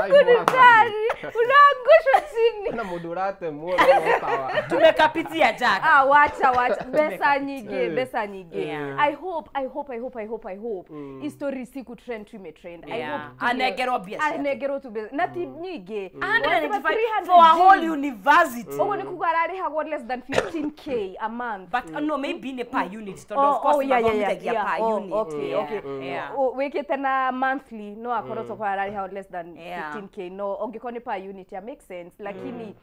Mungu ni nani? Unaangushwa chini. Na mũndũ ũratemwo no tawa. Tumekapitia, Jack. Ah, wacha, wacha, mbeca nyingĩ, mbeca nyingĩ. I hope, I hope, I hope, I hope, I hope hii story si kutrend tu, imetrend. I hope Anengerwo mbia ciake. Anengerwo tu mbeca na ti nyingĩ. 185 for a whole university. Ũguo nĩ kuga ararĩhagwo less than 15K a month. But no, maybe nĩ per unit, tondũ of course mathomithagia per unit. Oh, wĩkĩte na monthly no akorwo tokorwo ararĩhagwo less than 15K, no ũngĩkorwo nĩ per unit, yeah, makes sense. Lakini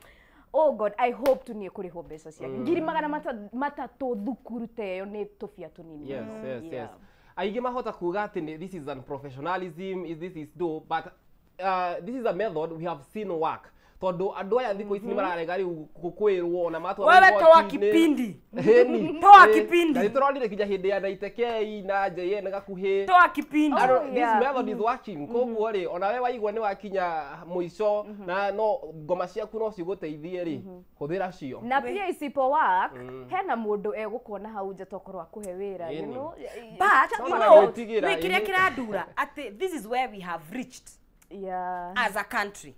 oh God, I hope tu nĩ ekũrĩhwo mbeca ciake. 300,000 thukuru ta ĩyo nĩ tũbia tũnini mũno. Yes, aingĩ mahota kuga atĩ this is unprofessionalism, is this is do, but this is a method we have seen work, tondũ andũ aya thikũ ici nĩ mararega rĩu gũkwĩrwo na matwarwo Wewe toa igoti-inĩ. kipindi. Ĩni. Toa Ĩ, kipindi. na nĩ tũronire kinya hĩndĩ ya Naitekei na JN gakuhĩ. Toa kipindi. This method is working. Koguo rĩ, ona we waigua nĩ wakinya mũico na no ngoma ciaku no cigũteithie rĩ, hũthĩra cio. Na pia isipo work, hena mũndũ egũkuona hau nja tokorwo akũhe wĩra, you Ĩni. know. But you Sama know, gwĩtigĩra, nĩ kĩrĩa ĩni. kĩrandura atĩ this is where we have reached as a country.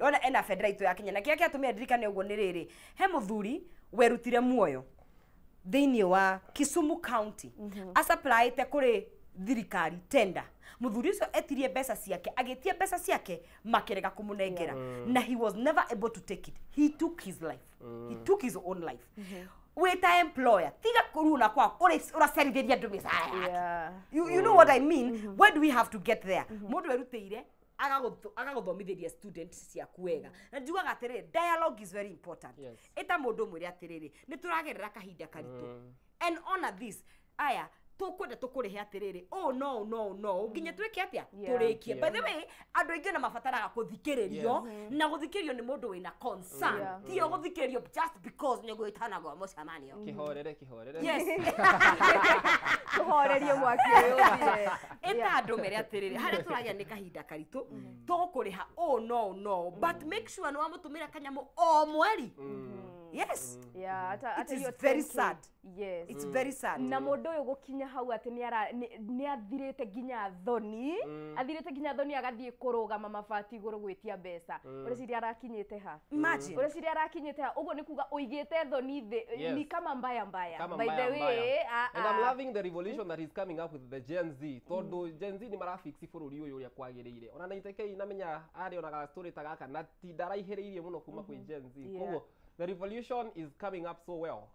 Ona ena bendera itũ ya Kenya, na kĩrĩa kĩatũmire ndirikane ũguo nĩ rĩrĩ, he mũthuri werutire muoyo thĩinĩ wa Kisumu County, asupplyĩte kũrĩ thirikari tender. Mũthuri ũcio etirie mbeca ciake, agĩtia mbeca ciake, makĩrega kũmũnengera, na he was never able to take it. He took his life. He took his own life. Wĩta employer, tiga kũruna kwa ũracerithĩria andũ mĩcara yake. You know what I mean? Where do we have to get there? Mũndũ erutĩire agagũthomithĩria student ciaku wega, na njugaga atĩrĩrĩ, dialogue is very important. Ĩta mũndũ mwĩre atĩrĩrĩ, nĩ tũragerera kahinda karitũ, and honor this, aya tũkwenda tũkũrĩhe atĩrĩrĩ, oh no, no, no, nginya twĩke atĩa, tũrĩkie. By the way, andũ aingĩ ona mabataraga kũthikĩrĩrio, na gũthikĩrĩrio nĩ mũndũ wĩna concern, tiyo gũthikĩrĩrio just because nĩ gwĩtanagwo mũcemanio. Kĩhorere, kĩhorere. Yes. Tũhorerie mwaki ũyũ ũthire. Ĩta andũ mere atĩrĩrĩ, harĩa tũragĩa nĩ kahinda karitũ, tũgũkũrĩha oh no, no, but make sure nĩ wamũtũmĩra kanyamũ o mweri. Yes. Yeah, hata It hata is hiyo very 10K. sad. It's very sad. Na mũndũ ũyũ gũkinya hau atĩ nĩ athirĩte nginya thoni, athirĩte nginya thoni, agathiĩ kũrũgama mabati igũrũ gwĩtia mbeca, ũreciria arakinyĩte ha? Imagine. Ũreciria arakinyĩte ha? Ũguo nĩ kuga ũigĩte thoni thĩ. Ni kama mbaya mbaya. Kama By mbaya the way, mbaya. ah, And I'm ah. loving the revolution that is coming up with the Gen Z, tondũ Gen Z nĩ marafix bũrũri ũyũ ũrĩa kwagĩrĩire. Ona Naitekei namenya arĩ onaga story ta gaka na ti ndaraihĩrĩirie mũno kuma kwĩ Gen Z. Koguo the revolution is coming up so well.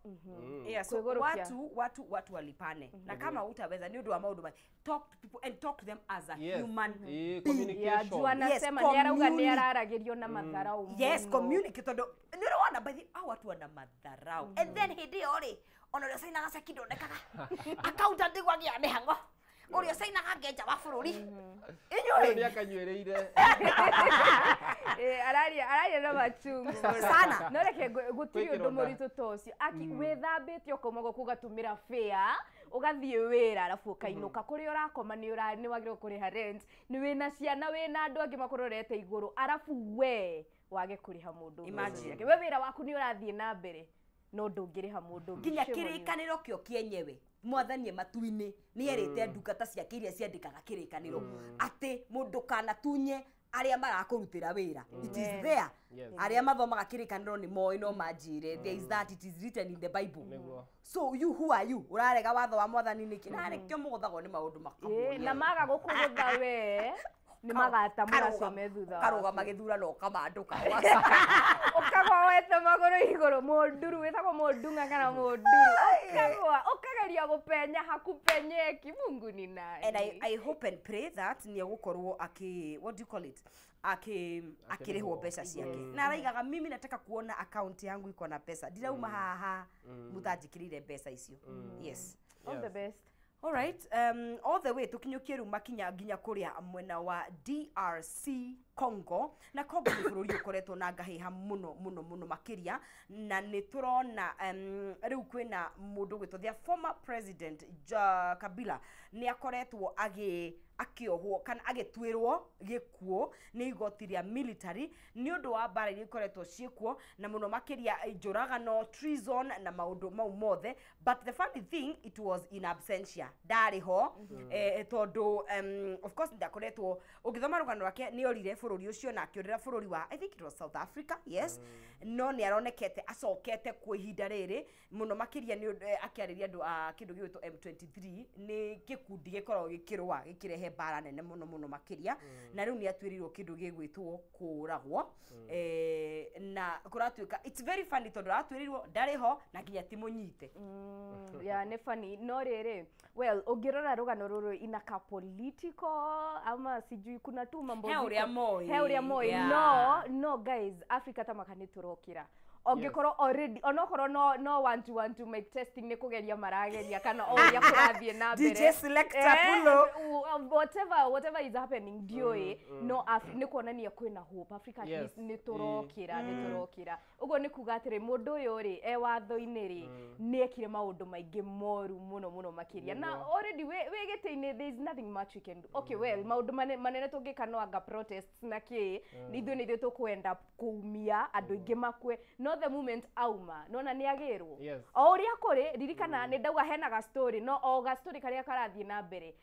Yeah, so Kwĩgũrũkia. watu walipane, na kama utaweza nĩ ũndũ wa maũndũ talk to people and talk to them as a human Ĩ, being. communication. Yeah, juu anasema nĩ arauga nĩ araragĩrio na matharau Yes. mũno. Communicate, tondũ nĩ ũrona by the hao watu wana madharau, and then hĩndĩ ĩyo rĩ, ona ũrĩa cainaga ceki ndonekaga, accountant gwagĩa mĩhang'o, ũrĩa cainaga ngenja wa bũrũri Ũyũ inyuĩ nĩ akanyuĩrĩire. Eh, araria na machungu Sana. No reke gũtirĩ Kwĩ ũndũ kĩronda. mũritũ ta ũcio, aki wĩthambĩte ũkauma gũkũ, ũgatũmĩra fare, ũgathiĩ wĩra, arabu ũkainũka kũrĩa ũrakoma, nĩ wagĩrĩirwo kũrĩha rent, nĩ wĩna ciana, wĩna andũ angĩ makũrorete igũrũ, arabu we wage kũrĩha mũndũ mbeca Imagine. ciake. We wĩra waku nĩ ũrathiĩ na mbere no ndũngĩrĩha mũndũ ũngĩ. Nginya Shame on you. kĩrĩkanĩro kĩo kĩenyewe, mwathani e matu-inĩ nĩ erĩte ndungata ciake iria ciandĩkaga kĩrĩkanĩro atĩ mũndũ kanatunye arĩa marakũrutĩra wĩra. It is there. Arĩa mathomaga kĩrĩkanĩro nĩ moĩ, no manjĩre, there is that, it is written in the Bible. So you, who are you? Ũrarega watho wa mwathani nĩkĩ? Na nĩkĩo mũgũthagwo nĩ maũndũ Ĩ, makamwonia. Na maga gũkũgũtha we nĩ magata mũgacome thutha waku. Karũgama gĩthurano ũkamandũka. Ũkagwa wete magũrũ igũrũ, mũnduru wĩtagwo mũndung'a kana mũnduru, ũkagwa ũkageria gũpenya hakupenyeki. Mungu ni nani? And I hope and pray that nĩ egũkorwo akĩ, what do you call it, akĩrĩhwo mbeca ciake, na araigaga, "Mimi nataka kuona account yangu iko na pesa, ndirauma haha mũtanjĩkĩrĩire mbeca icio." Yes. All the best. Alright, all the way tukinyũkie rĩu makinya nginya kũrĩa mwena wa DRC Congo, na Congo nĩ bũrũri ũkoretwo na ngahĩha mũno mũno mũno makĩria, na nĩ tũrona rĩu kwĩna mũndũ gwĩtwo their former president Kabila nĩ akoretwo agĩ akĩohwo kana agĩtuĩrwo gĩkuũ nĩ igoti rĩa military nĩ ũndũ wa mbara iria ikoretwo ciĩkuo na mũno makĩria njũragano, treason na maũndũ mau mothe. But the funny thing, it was in absentia, ndarĩ ho tondũ of course ndakoretwo. Ũngĩthoma rũgano rwake nĩ orire bũrũri ũcio na akĩũrĩra bũrũri wa, I think it was South Africa, yes. No nĩ aronekete acokete kuo ihinda rĩrĩ mũno makĩria nĩ akĩarĩria andũ a kĩndũ gĩgwĩtwo M23, nĩ gĩkundi gĩkoragwo gĩkĩrũa gĩkĩrehe mbara nene mũno mũno makĩria. Na rĩu nĩ atuĩrĩirwo kĩndũ gĩgwĩtwo kũũragwo, na kũratuĩka it's very funny tondũ aratuĩrĩirwo ndarĩ ho na nginya ti mũnyite. Yeah, nĩ funny no rĩrĩ, well, ũngĩrora rũgano rũrũ inaka political ama sijui kuna tu mambo He ũrĩa moĩ. He ũrĩa moĩ. No guys, Africa ta maka nĩ tũrokĩra ũngĩkorwo already onokorwo no 1 2 1 2 mic testing nĩ kũgeria marageria kana o ũrĩa kũrathiĩ na mbere. DJ Selector Pulo. Whatever is happening ndiũĩ, no nĩ kuonania kwĩna hope Africa at least nĩ tũrokĩra, nĩ tũrokĩra. Ũguo nĩ kuga atĩrĩ, mũndũ ũyũ rĩ e watho-inĩ rĩ nĩ ekire maũndũ maingĩ moru mũno mũno makĩria, na already wĩ gĩtĩ-inĩ there is nothing much we can do. Okay, well, maũndũ manene tũngĩka no anga protests na kĩ, ithuĩ nĩ ithuĩ tũkwenda kũumia andũ aingĩ makue, no the moment auma nona nĩ agĩrwo o ũrĩa kũrĩ. Ririkana nĩ ndauga hena ga story, no o ga story karĩa karathiĩ na mbere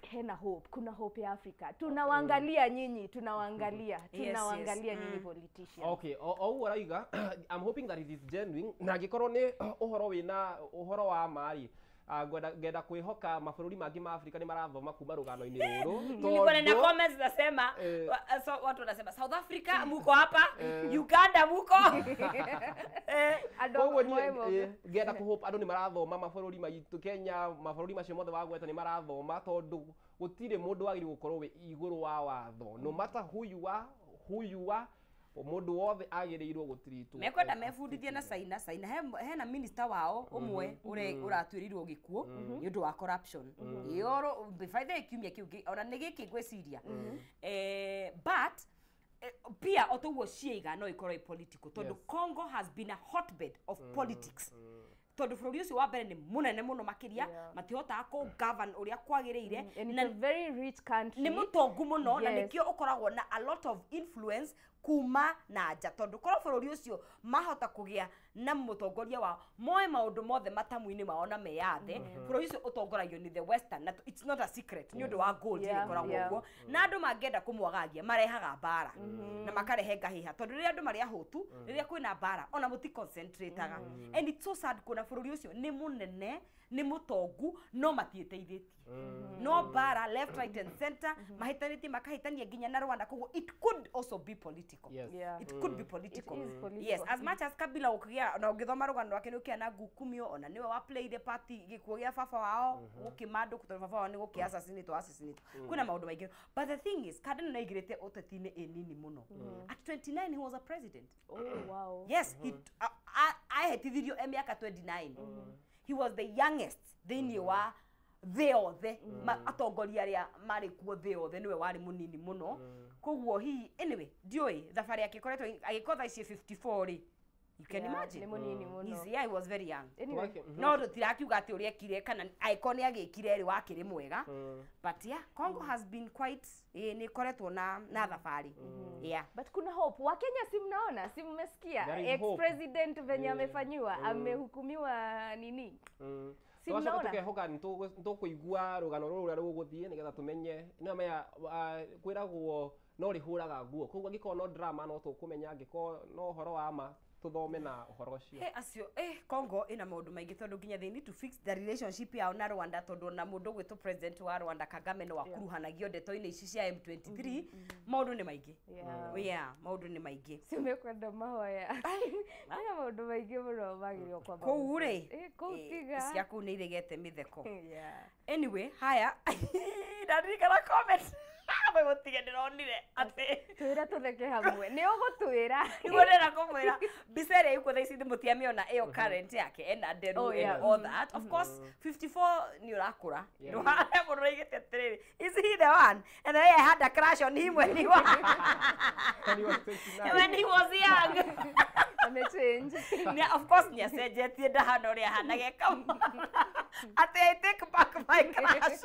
hena hope, kuna hope ya Africa. Tunawaangalia nyinyi, tunawaangalia, tunawaangalia nyinyi politicians. Okay, o ũguo arauga, I'm hoping that it is genuine, na angĩkorwo nĩ ũhoro wĩna ũhoro wa ma rĩ, ngwenda kwĩhoka mabũrũri mangĩ ma Afrika nĩ marathoma kuma rũgano-inĩ rũrũ. Nilikuwa na comments nasema, so watu wanasema South Africa muko hapa, Uganda muko. Koguo niĩ ngenda kũhope andũ nĩ marathoma mabũrũri maitũ Kenya, mabũrũri macio mothe wagweta nĩ marathoma, tondũ gũtirĩ mũndũ wagĩrĩirwo gũkorwo wĩ igũrũ wa watho, no matter who you are, who you are, mũndũ wothe agĩrĩirwo gũtiritwo. Mekwenda mebundithie na China. China hena minister wao ũmwe ũratuĩrĩirwo gĩkuũ nĩ ũndũ wa corruption. Ĩyo by kiumia kĩu ona nĩ gĩkĩ ngwĩciria. But pia otoguo ciĩga no ikorwo i political tondũ Congo has been a hotbed of politics. Tondũ bũrũri ũcio wa mbere nĩ mũnene mũno makĩria, matihotaga kũ govern ũrĩa kwagĩrĩire, na very rich country, nĩ mũtongu mũno, na nĩkĩo ũkoragwo na a lot of influence kuma na nja, tondũ korwo bũrũri ũcio mahota kũgĩa na mũtongoria wao moe maũndũ mothe matamu-inĩ mao na meyathe. Bũrũri ũcio ũtongoragio nĩ the western, na it's not a secret nĩ ũndũ wa gold ĩkoragwo ũguo, na andũ mangĩenda kũmwagagia marehaga mbara na makarehe ngahĩha, tondũ rĩrĩa andũ marĩ ahũtu, rĩrĩa kwĩna mbara ona mũti concentrataga. And it's so sad kuona bũrũri ũcio nĩ mũnene, nĩ mũtongu, no matiĩteithĩtie, no mbara left, right and center, mahĩtanĩtie makahĩtania nginya na Rwanda. Koguo it could also be political. It could be political. It is political. Yes, as much as Kabila ũkĩgĩa na ũngĩthoma rũgano rwake nĩ ũkĩona ngukumio, ona nĩwe wa play the party gĩkuũ gĩa baba wao gũkĩmandũ tondũ baba wao nĩ gũkĩ assassinate assassinate. Kwĩna maũndũ maingĩ, but the thing is Kabila nĩ aingĩrĩte ũteti-inĩ ĩ nini mũno. At 29 he was a president. Oh wow. Yes, he ahĩtithirio e mĩaka 29. He was the youngest thĩinĩ wa thĩ yothe, atongoria arĩa marĩ kuo thĩ yothe nĩwe warĩ mũnini mũno. Koguo hihi anyway ndiũĩ thabarĩ yake ĩkoretwo agĩkorwo thaa ici 54 rĩ, you can imagine nĩ mũnini mũno. Yeah, he was very young. Anyway, no tũtirakiuga atĩ ũrĩa ekire kana angĩkorwo nĩ agĩkire rĩ wakĩrĩ mwega, but yeah, Congo has been quite nĩ ĩkoretwo na thabarĩ. Yeah, but kuna hope. Wakenya si mnaona, si mmesikia ex president venye amefanyiwa, amehukumiwa nini? Twacoka tukehoka nĩ tũkũigua rũgano rũrũ ũrĩa rũgũthiĩ nĩgetha tũmenye nĩ maya kwĩragwo no rĩhũraga nguo, koguo angĩkorwo no drama no tũkũmenya, angĩkorwo no ũhoro wa ma tũthome na ũhoro ũcio. Acio Congo ĩna maũndũ maingĩ tondũ nginya they need to fix the relationship yao na Rwanda, tondũ na mũndũ ũgwĩtwo president wa Rwanda Kagame no akuruhanagio ndeto-inĩ ici cia M23. Maũndũ nĩ maingĩ. Yeah, maũndũ nĩ maingĩ. Si mekwenda mahoya. Ena maũndũ maingĩ mũno magĩrĩirwo kwamba. Kũu rĩ, kũu tiga. Cia kũu nĩ iregete mĩtheko. Anyway, haya ndarikana comment mũtige ndĩronire atĩ twĩra tũtheke hamwe nĩ ũgũtwĩra nĩguo ndĩrenda kũmwĩra mbica ĩrĩa ĩkuo thaa ici mũtiamĩona ĩyo current yake ena nderu and all that. Of course 54 nĩ ũrakũra, ndũhana mũndũ ũraigĩte atĩrĩrĩ, is he the one? And then I had a crush on him when he was when he was young. Amechange. Of course nĩ acenjetie ndahana ũrĩa ahanaga kamwana. Atĩ I take back my crush.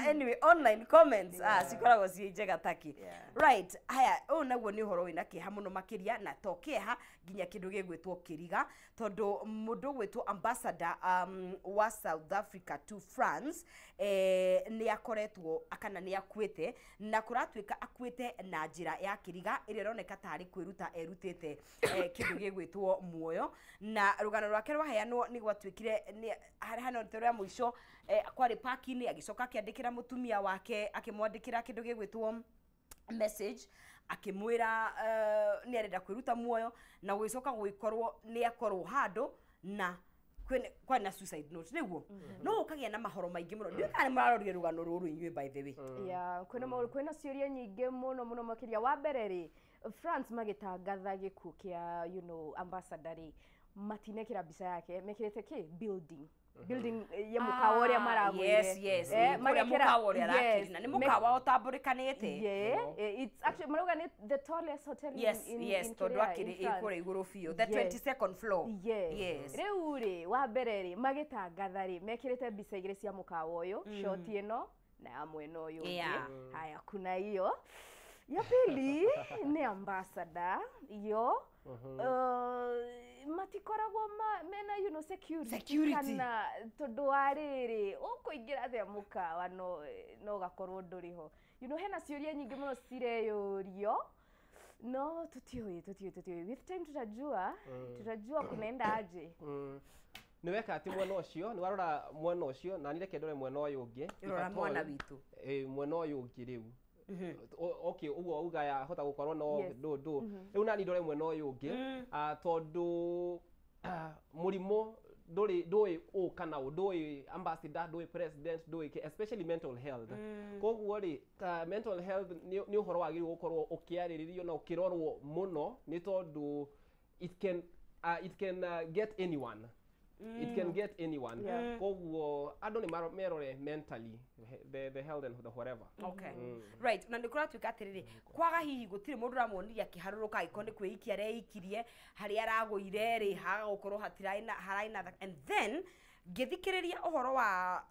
Anyway, online comments cikoragwo ciĩ njega taki. Right, haya ũyũ naguo nĩ ũhoro wĩna kĩeha mũno makĩria na to kĩeha nginya kĩndũ gĩgwĩtwo kĩriga tondũ mũndũ ũgwĩtwo ambassador wa South Africa to France nĩ akoretwo kana nĩ akuĩte na kũratuĩka akuĩte na njĩra ya kĩriga ĩrĩa ĩroneka tarĩ kwĩruta erutĩte kĩndũ gĩgwĩtwo muoyo na rũgano rwake rwaheanwo nĩ gwatuĩkire hano rĩa mũico kwarĩ park-inĩ agĩcoka akĩandĩkĩra mũtumia wake akĩmwandĩkĩra kĩndũ gĩgwĩtwo message akĩmwĩra nĩ arenda kwĩruta muoyo na gũgĩcoka gũgĩkorwo nĩ akorwo handũ na kwarĩ na suicide note nĩguo no ũkagĩa na mahoro maingĩ mũno ndiũĩ kana nĩ mũrarorire rũgano rũrũ inyuĩ by the way. Yeah, kwĩna ciũria nyingĩ mũno mũno makĩria. Wa mbere rĩ, France magĩtangatha gĩkuũ kĩa you know ambassador rĩ matinekĩra mbica yake mekĩrĩte kĩ building ya mũkawa ũrĩa maragũire. Yes, yes, kũrĩa mũkawa ũrĩa arakĩrĩ na nĩ mũkawa ũtambũrĩkanĩte. Yeah, it's actually marauga nĩ the tallest hotel in yes, tondũ akĩrĩ kũrĩa igũrũ biũ, the 22nd floor. Yes. Rĩu rĩ, wa mbere rĩ magĩtangatha rĩ mekĩrĩte mbica igĩrĩ cia mũkawa ũyũ, shot ĩno na ya mwena ũyũ ũngĩ. Haya, kuna hiyo ya pili ni ambassador yo matikoragwo mena you know security kana tondu wa riri ukuingira atia mukawa no gakorwo nduri ho you know hena ciuria nyingi muno cireyurio no tutiui with time tutajua kunaenda aje. Nĩ weka atĩ mwena ũcio nĩ warora mwena ũcio na nĩ reke ndore mwena ũyũ ũngĩ. Rora mwana witũ. Mwena ũyũ ũngĩ rĩu. Okay, ũguo auga ya hota gũkorwo no ndũ rĩu nani ndore mwena ũyũ ũngĩ tondũ mũrimũ ndũĩ ũ kana ũ ndũĩ ambassador ndũĩ president ndũĩ especially mental health. Koguo rĩ mental health nĩ ũhoro wagĩrĩirwo gũkorwo ũkĩarĩrĩrio na ũkĩrorwo mũno nĩ tondũ it can get anyone. It can get anyone. Koguo andũ nĩ merore mentally the health and the whatever. Okay. Right, na nĩkũratuĩka atĩrĩrĩ kwaga hihi gũtirĩ mũndũ ũramuonirie akĩharũrũka angĩkorwo nĩ kwĩikia areikirie harĩa aragũire rĩ haga gũkorwo haraĩ na and then ngĩthikĩrĩria ũhoro wa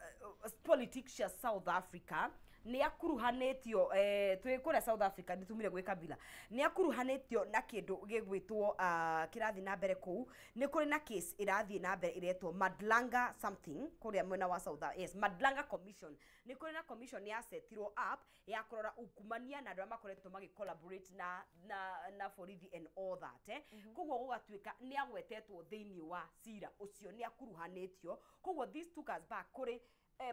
politics cia South Africa nĩ akuruhanĩtio twĩ kũrĩa South Africa nĩ tumire gwĩ Kabila nĩ akuruhanĩtio na kĩndũ gĩgwĩtwo kĩrathiĩ na mbere kũu nĩ kũrĩ na case ĩrathiĩ na mbere ĩretwo Madlanga something kũrĩa mwena wa South, yes, Madlanga Commission. Nĩ kũrĩ na commission ya setirwo up ya kũrora ukumania na andũ arĩa makoretwo magĩ collaborate na borithi and all that koguo gũgatuĩka nĩ agwetetwo thĩinĩ wa cira ũcio nĩ akuruhanĩtio koguo this took us back kũrĩ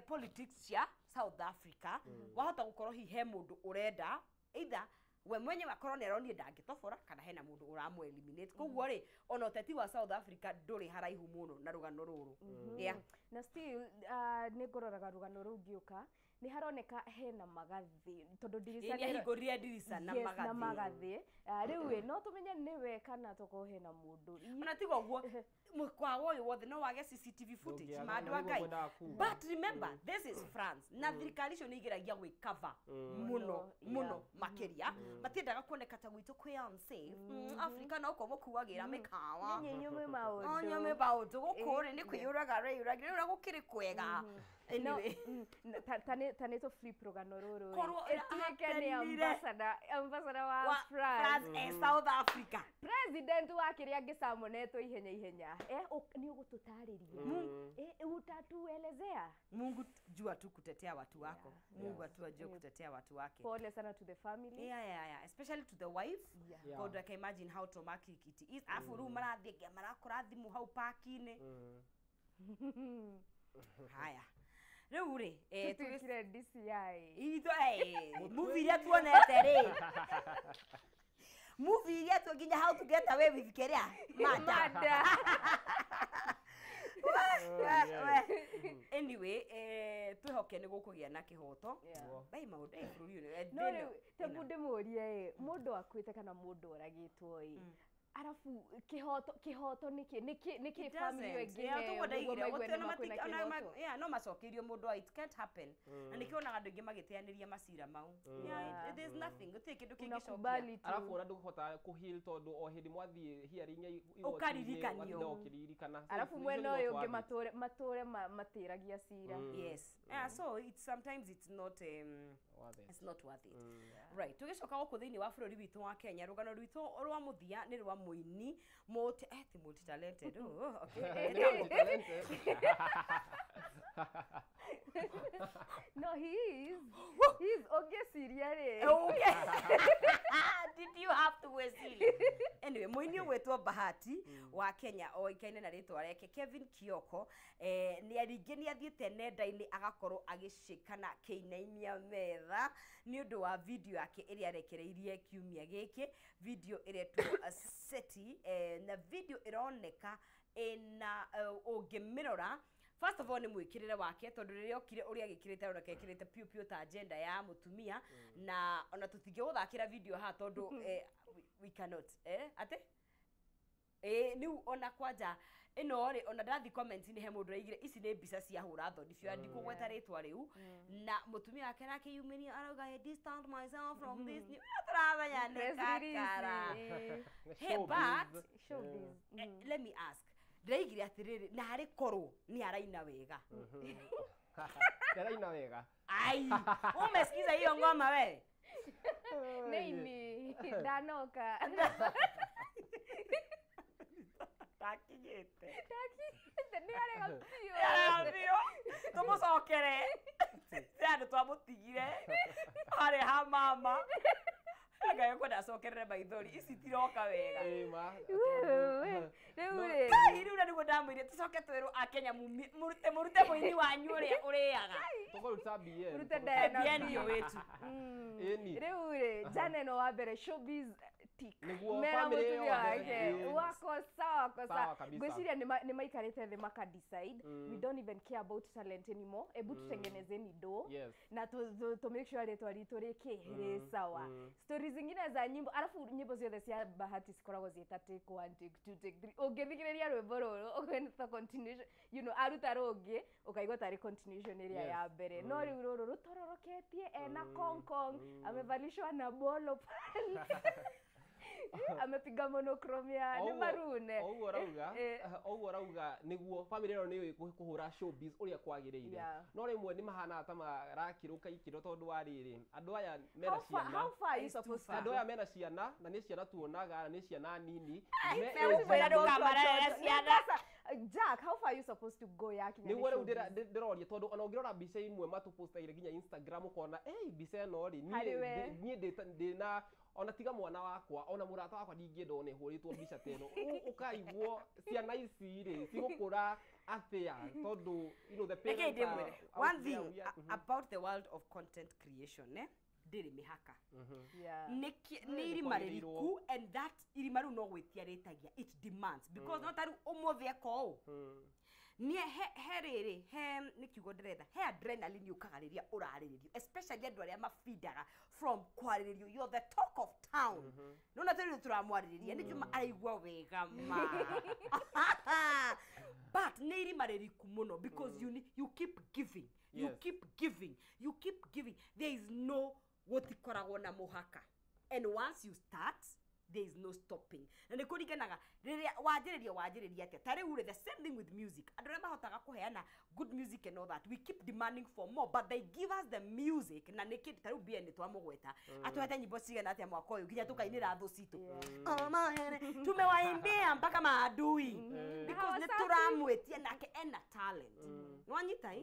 politics cia South Africa. Wahota gukorwo hihi he mundu urenda either we mwenyewe akorwo nĩ aronire ndangĩtobora kana hena mundu ũramũ eliminate koguo rĩ ona ũteti wa South Africa ndũrĩ haraihu mũno na rũgano rũrũ. Yeah. Na still nĩ ngũroraga rũgano rũu ngĩũka nĩ haroneka hena magathĩ tondũ ndirica nĩ ahingũrire ndirica na magathĩ rĩu ĩ no tũmenye nĩwe kana tokorwo hena mũndũ ona tiga ũguo mũkawa ũyũ wothe no wage CCTV footage ma andũ a Ngai. But remember this is France na thirikari icio nĩ igeragia gwĩcover mũno mũno makĩria matiendaga kuoneka ta gwitũ kwĩ unsafe. Africa no kũo mũkuagĩra mĩkawa nyume maũndũ gũkũ rĩ nĩ kwĩyũraga reyũragĩra rĩu gũkĩrĩ kwega. Anyway, ta nĩ tũ flip rũgano rũrũ ĩtuĩke nĩ ambassador wa France South Africa president wa kĩrĩa angĩcamonetwo ihenya ihenya nĩ ũgũtũtarĩria utatuelezea. Mungu jua tu kutetea watu wako. Mungu atu ajue kutetea watu wake. Pole sana to the family. Yeah. Especially to the wife. Yeah. God, I can imagine how traumatic it is. Afu rĩu marathiĩ marakora thimũ hau park-inĩ. Haya. Rĩu rĩ tuĩkire DCI itho movie iria tuonete rĩ movie iria tu nginya How to Get Away with kĩrĩa mada. Anyway, twĩhoke nĩ gũkũgĩa na kĩhoto bai maũndũ bũrũri ũyũ no rĩu tebu ndĩmũrie ĩ mũndũ akuĩte kana mũndũ oragĩtwo ĩ Arafu kihoto niki family ĩngĩ yeah, no macokerio mũndũ, it can't happen. Na nikionaga andũ aingĩ magĩteanĩria macira mau. Yeah, there's nothing, gũtirĩ kĩndũ kĩngĩcokia. Arafu ona ndũkũhota kũheal tondũ o hĩndĩ mwathiĩ hearing ya ũkaririkanio. Arafu mwena ũyũ ũngĩ matũre matĩragia cira. Yes. Yeah, so it's sometimes it's not it's not worth it. Right, tũgĩcoka gũkũ thĩinĩ wa bũrũri witũ wa Kenya, rũgano rwitũ rwa mũthia nĩ rwa mũini multi talented. Oh, okay. Multi-talented. No, he is. He's okay, serious. Okay. Did you have to wesili? Anyway, mũini ũgwĩtwo Bahati wa Kenya oĩkaine na rĩtwa rĩake Kevin Kioko, nĩ rĩngĩ nĩ athiĩte nenda-inĩ agakorwo agĩcĩkana kĩinainia metha nĩ ũndũ wa video yake ĩrĩa arekereirie kiumia gĩkĩ, video ĩretwo Seti, na video ĩroneka ĩna ũngĩmĩrora. First of all, nĩ mwĩkĩrĩre wake tondũ rĩrĩa okire ũrĩa agĩkĩrĩte aroneka ekĩrĩte piũ piũ ta agenda ya mũtumia, na ona tũtingĩgũthakĩra video haha tondũ we cannot ate rĩu ona kwanja ĩno rĩ, ona ndathi comment-inĩ he mũndũ ũraigire ici nĩ mbica cia hũra thoni biũ, ndikũgweta rĩtwa rĩu, na mũtumia wake arakĩyumĩria arauga I distance myself from this, tũramenya nĩ kakara. Hey, but let me ask, ndĩraigire atĩrĩrĩ, na harĩ korwo nĩ araina wega. Araina wega. Ai, umesikiza hiyo ngoma wewe? Nini, ndanoka. Ndakinyĩte. Ndakinyĩte, nĩ arega biũ. Arega biũ. Tũmũcokere. Andũ twamũtigire harĩ ha mama. Ngai kwenda acokerere maithori ici tiroka wega. Rĩu rĩ. Kai rĩu na nĩguo ndamwĩrire tũcoke twĩrwo akenya mũrute mũini wanyu ũrĩa ũrĩaga. Tũkũruta BN. Mũrute Diana BN ndio wetu. Rĩu rĩ, jana ĩno wa mbere showbiz tick. Mera mũtumia wake wako sawa wako sawa. Ngwĩciria nĩ maikarĩte thĩ maka decide we don't even care about talent anymore. Ebu tutengenezeni do na to make sure rĩtwa ritũ rĩkĩ rĩ sawa. Stories zingine za nyimbo, alafu nyimbo ciothe cia Bahati cikoragwo ciĩta take 1 take 2 take 3. Ũngĩthikĩrĩria rwĩmbo rũrũ ũkwenda continuation, you know, aruta rũngĩ ũkaigua tarĩ continuation ĩrĩa ya mbere. No rĩu rũrũ rũtororoketie ena Kong Kong, amevalishwa na bolo pale. Amepiga monochrome ya nĩ marune. Ũguo rauga nĩguo family ĩno nĩ yũĩ kũhũra showbiz ũrĩa kwagĩrĩire. No rĩmwe nĩ mahanaga ta marakĩrũka ikĩro tondũ wa rĩrĩ, andũ aya mena ciana. How far are you supposed to? Andũ aya mena ciana na nĩ ciana tuonaga na nĩ ciana nini. Jack, how far are you supposed to go yakinya? Nĩguo rĩu ndĩroria tondũ ona ũngĩrora mbica imwe matũpostaire nginya Instagram ũkona mbica ĩno rĩ niĩ ndĩna ona tiga mwana wakwa ona mũrata wakwa ndingĩenda one hũrĩtwo mbica ta ĩno. Ũkaiguo ciana ici rĩ cigũkũra atĩa tondũ you know the parents are one thing about the world of content creation, ndĩrĩ mĩhaka. Nĩ irima rĩriku, and that irima rĩu no gwĩtia rĩtagia, it demands because no ta rĩu ũmũthĩ eka ũũ nĩ he rĩrĩ he nĩ kiugo ndĩretha, he adrenaline yũkaga rĩrĩa ũrarĩrĩrio, especially andũ arĩa mabindaga from kwarĩrĩrio, you're the talk of town. Nona tũrĩ tũramwarĩrĩria nĩ Juma araigua wega ma. But nĩ irima rĩriku mũno because you keep giving, you keep giving, you keep giving. There is no gũtikoragwo na mũhaka, and once you start there is no stopping. Na nĩ kũringanaga rĩrĩa wanjĩrĩria atĩa. Ta rĩu rĩ, the same thing with music, andũ arĩa mahotaga kũheana good music and all that, we keep demanding for more, but they give us the music. Na nĩ kĩndũ ta rĩu BN twamũgweta atũhete nyimbo cigana atĩa mwaka ũyũ nginya tũkainĩra thũ citũ, tumewaimbia mpaka maadui because nĩ tũramwĩtia nake ena talent. Nĩwanyita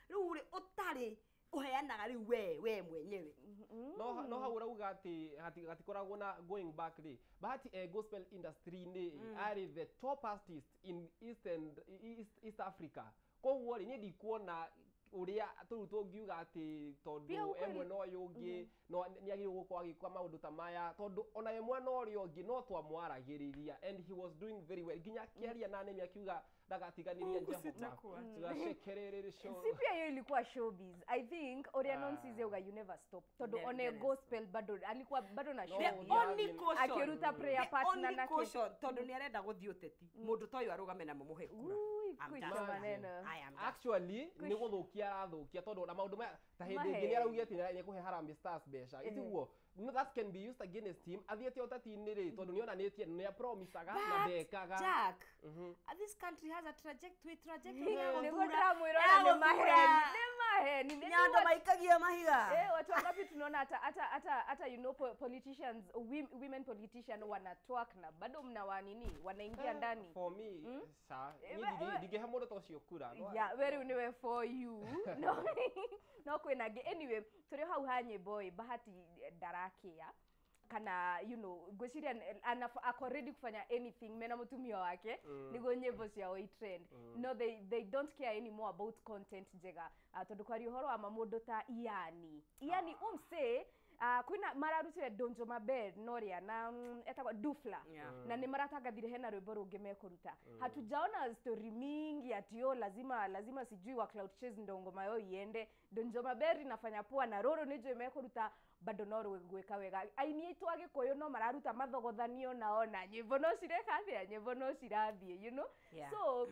rĩu rĩ ũtarĩ uheanaga rĩu we mwenyewe. No hau ũrauga atĩ hatikoragwo na going back rĩ, Bahati gospel industry nĩ arĩ the top artist in East and East Africa. Koguo rĩ niĩ ndikuona Uria tu tungiuga ati tondu e mwena uyu ungi no ni agirwo gukorwo agika maundu ta maya tondu ona ye mwana uria ungi no twamwaragiriria and he was doing very well nginya akiaria na nemi akiuga ndagatiganiria Jehova tugacekerere show. Si pia hiyo ilikuwa showbiz. I think uria nonsense uga you never stop tondu one gospel bado alikuwa bado na show. The only caution akiruta prayer partner na caution tondu ni arenda guthii uteti mundu toyo arugame na mumuhe kura. Actually ni guthukia arathukia tondu na maundu maya ta hindi ingi ni araugia ati ni kuhe Harambee Stars mbeca itiguo no that can be used against him athiete uteti-ini ri tondu ni onanitie ni apromisaga na ndekaga. Jack, this country has a trajectory niguo ndiramwira na ni maheni nyando maikagia mahiga. Watu wangapi tunaona hata you know politicians, women politician wanatwerk na bado mnawanini wanaingia ndani. For me sa ni ndingehe mundu ta ucio kura. Yeah, very niwe for you. No no kwina anyway turi hau ha nyimbo Bahati ndarakia kana you know ngwiciria ako ready kufanya anything mena mutumia wake niguo nyimbo ciao i trend. No they don't care anymore about content njega tondu kwaria uhoro wa mamundu ta Iani umse kwina mararutire Donjo Mabel noria na etagwa Dufla. Na ni maratangathire hena rwimbo rungi mekuruta. Hatujaona story mingi ati yo lazima sijui wa Cloud Chase ndo ngoma yo iende. Donjo Mabel inafanya poa na Roro nijo mekuruta bado no rwigwika wega. Aini aitu agikuyu no mararuta mathogothanio nao na nyimbo no cireka atia nyimbo no cirathie you know. So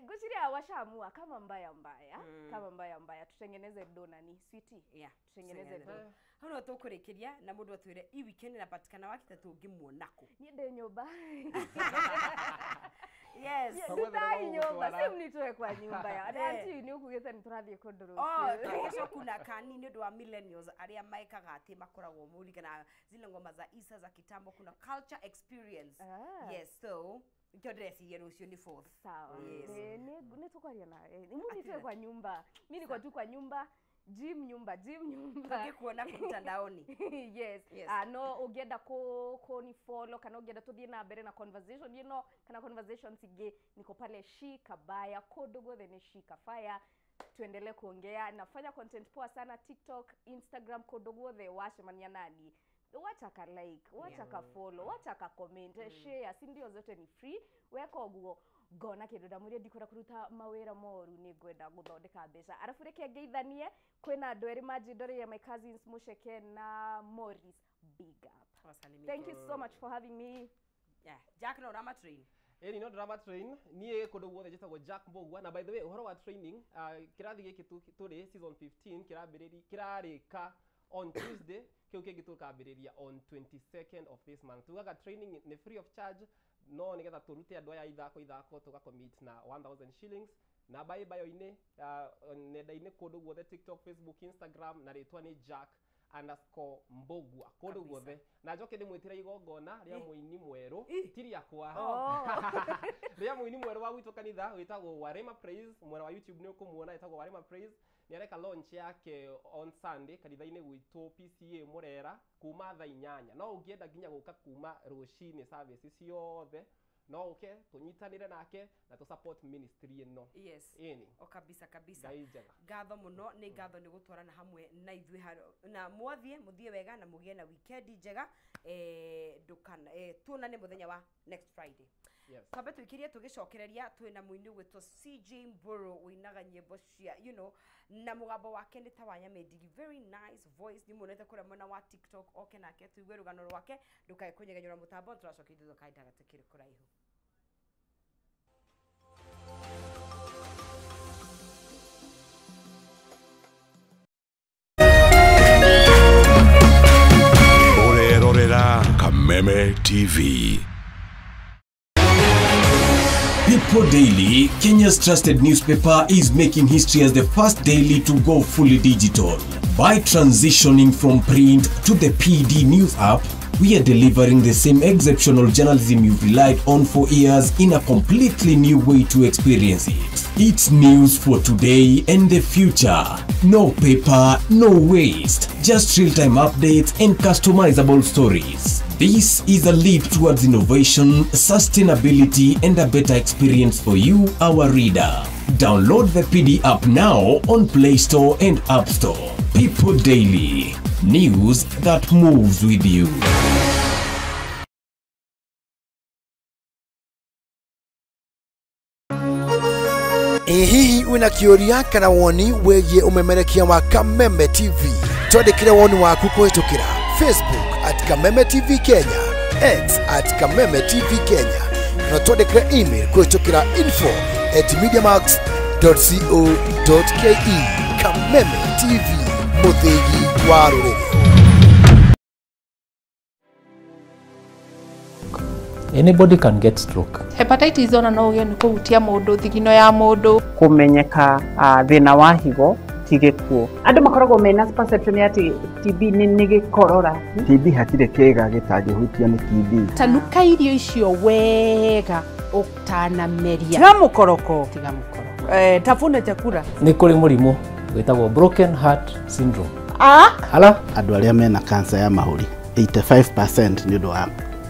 ngwiciria washamua kama mbaya mbaya kama mbaya mbaya tutengeneze donani sweetie. Tutengeneze do hau no tukurikiria na mundu atwire i weekend napatikana wakita tungimuonako ni ndi nyumba. Yes, ndutai nyumba si mnitoe kwa nyumba ya anti ni ukugite ni turathie kundu rucio. Kesho kuna kani ni undu wa millennials aria maikaga ati makoragwo murigana zile ngoma za Isa za kitambo kuna culture experience. Yes, so nikio ndĩreciria rũciũ nĩ fourth. Sawa. Yes. Nĩ tukwaria nawe. Mnitoe kwa nyumba. Mimi niko tu kwa nyumba. Gym nyumba. Tungĩkuona kũ mtandaoni. Yes. No ũngĩenda kũ ni follow kana ũngĩenda tũthiĩ na mbere na conversation you know kana conversations ingĩ niko pale Shika Baya kũndũ guothe ni Shika Fire. Tuendelee kuongea, nafanya content poa sana TikTok, Instagram kũndũ guothe wacemania nani. Wacha ka like, wacha ka follow, wacha ka comment, share, si ndio zote ni free. Weka ũguo ngona kindu ndamwire ndikwenda kuruta mawira moru ni ngwenda guthondeka mbeca arafu reke ngeithanie kwina andu eri manjindoreire my cousins Musheke na Morris. Big up. Thank you so much for having me. Yeah, Jack no drama train. Eni no drama train nie kundu guothe njitagwo Jack Mbugua na by the way uhoro wa training kirathi giki turi season 15 kirambiriri kirarika on Tuesday kiu kingi tukambiriria on 22nd of this month. Tugaga training ni free of charge no nigetha turute andu aya ithako tugacommit na 1000 shillings na bye bio-ini nenda-ini kundu guothe TikTok, Facebook, Instagram na ritwa ni Jack _Mbugua kundu guothe na njoke ndimwitira igongona ria muini mweru ti riakwa ria muini mweru wa gwitũ kanitha witagwo Warema Praise. Mwena wa YouTube ni ukumuona etagwo Warema Praise. Ni areka launch yake on Sunday kanitha-inĩ gwitũ PCA Murera kuma thaa 8 no ũngĩenda nginya gũka kuma rũcinĩ service ciothe no uke tunyitanire nake na tu support ministry ĩno. Yes. Ĩni. O kabisa kabisa. Ngai njega. Ngatho muno ni ngatho ni gutwarana hamwe na ithuĩ na mwathie muthie wega na mugie na weekend njega ndukana tuonane muthenya wa next Friday. Yes. Twambe tuikirie tugicokereria twina muini gwitwo CJ Mburu uinaga nyimbo cia you know na mugambo wake ni ta wa Nyamĩndigi, very nice voice ni muonete kuria mwena wa TikTok oke nake tuigue rugano rwake ndukae kunyegenyora mutambo turacokia ithuĩ kahinda gatikĩrĩ kũraihu. Orerorera Kameme TV. People Daily, Kenya's trusted newspaper, is making history as the first daily to go fully digital. By transitioning from print to the PD News app, we are delivering the same exceptional journalism you've relied on for years in a completely new way to experience it. It's news for today and the future. No paper, no waste. Just real-time updates and customizable stories. This is a leap towards innovation, sustainability, and a better experience for you, our reader. Download the PD app now on Play Store and App Store. People Daily, news that moves with you. Ĩ hihi wĩna kĩũria kana woni wĩgiĩ ũmemerekia wa Kameme TV? Twandĩkĩre woni waku kũhĩtũkĩra Facebook at Kameme TV Kenya, X at Kameme TV Kenya, na twandĩkĩre email kũhĩtũkĩra info@mediamax.co.ke. Kameme TV, mũthĩgi wa rũrĩrĩ. Anybody can get stroke. Hepatitis ona no ũgĩe nĩ kũhutia mũndũ, thigino ya mũndũ. Kũmenyeka thĩna wa higo ti gĩkuũ. Andũ makoragwo mena perception ya atĩ TB nĩ gĩkorora. TB hatirĩ kĩĩga gĩtangĩhutio nĩ TB. Tanuka irio icio wega ũtanameria. Tiga mũkoroko. Tiga mũkoroko. Tafuna chakula. Nĩ kũrĩ mũrimũ wĩtagwo broken heart syndrome. Hala? Andũ arĩa mena cancer ya mahũri 85% nĩ ũndũ wa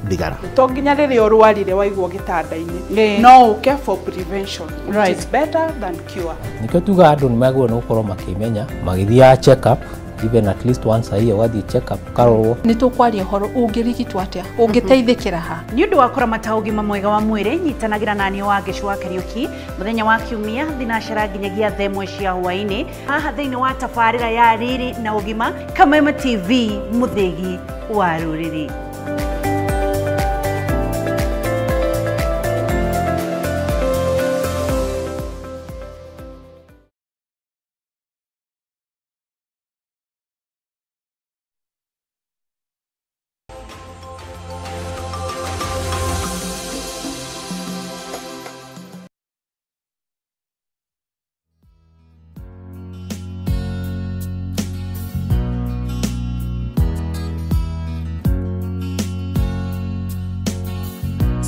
thigara. To nginya rĩrĩa ũrwarire waigwo gĩtanda-inĩ, no ũke for prevention, which is better than cure. Nĩkĩo tugaga andũ nĩ magĩrĩirwo nĩ gũkorwo makĩmenya, magĩthiaga check up even at least once a year, ũgathiĩ check up ũkarorwo. Nĩ tũkwaria ũhoro ũngĩrigitwo atĩa, ũngĩteithĩkĩra ha. Nĩ ũndũ wa kũramata ũgima mwega wa mwĩrĩ, nyitanagĩra na niĩ Wangeci wa Kariũki mũthenya wa Kiumia thinacera nginyagia thaa ĩmwe cia hwaĩ-inĩ haha thĩinĩ wa tabarĩra ya Riri na Ũgima, Kameme TV, mũthĩgi wa rũrĩrĩ.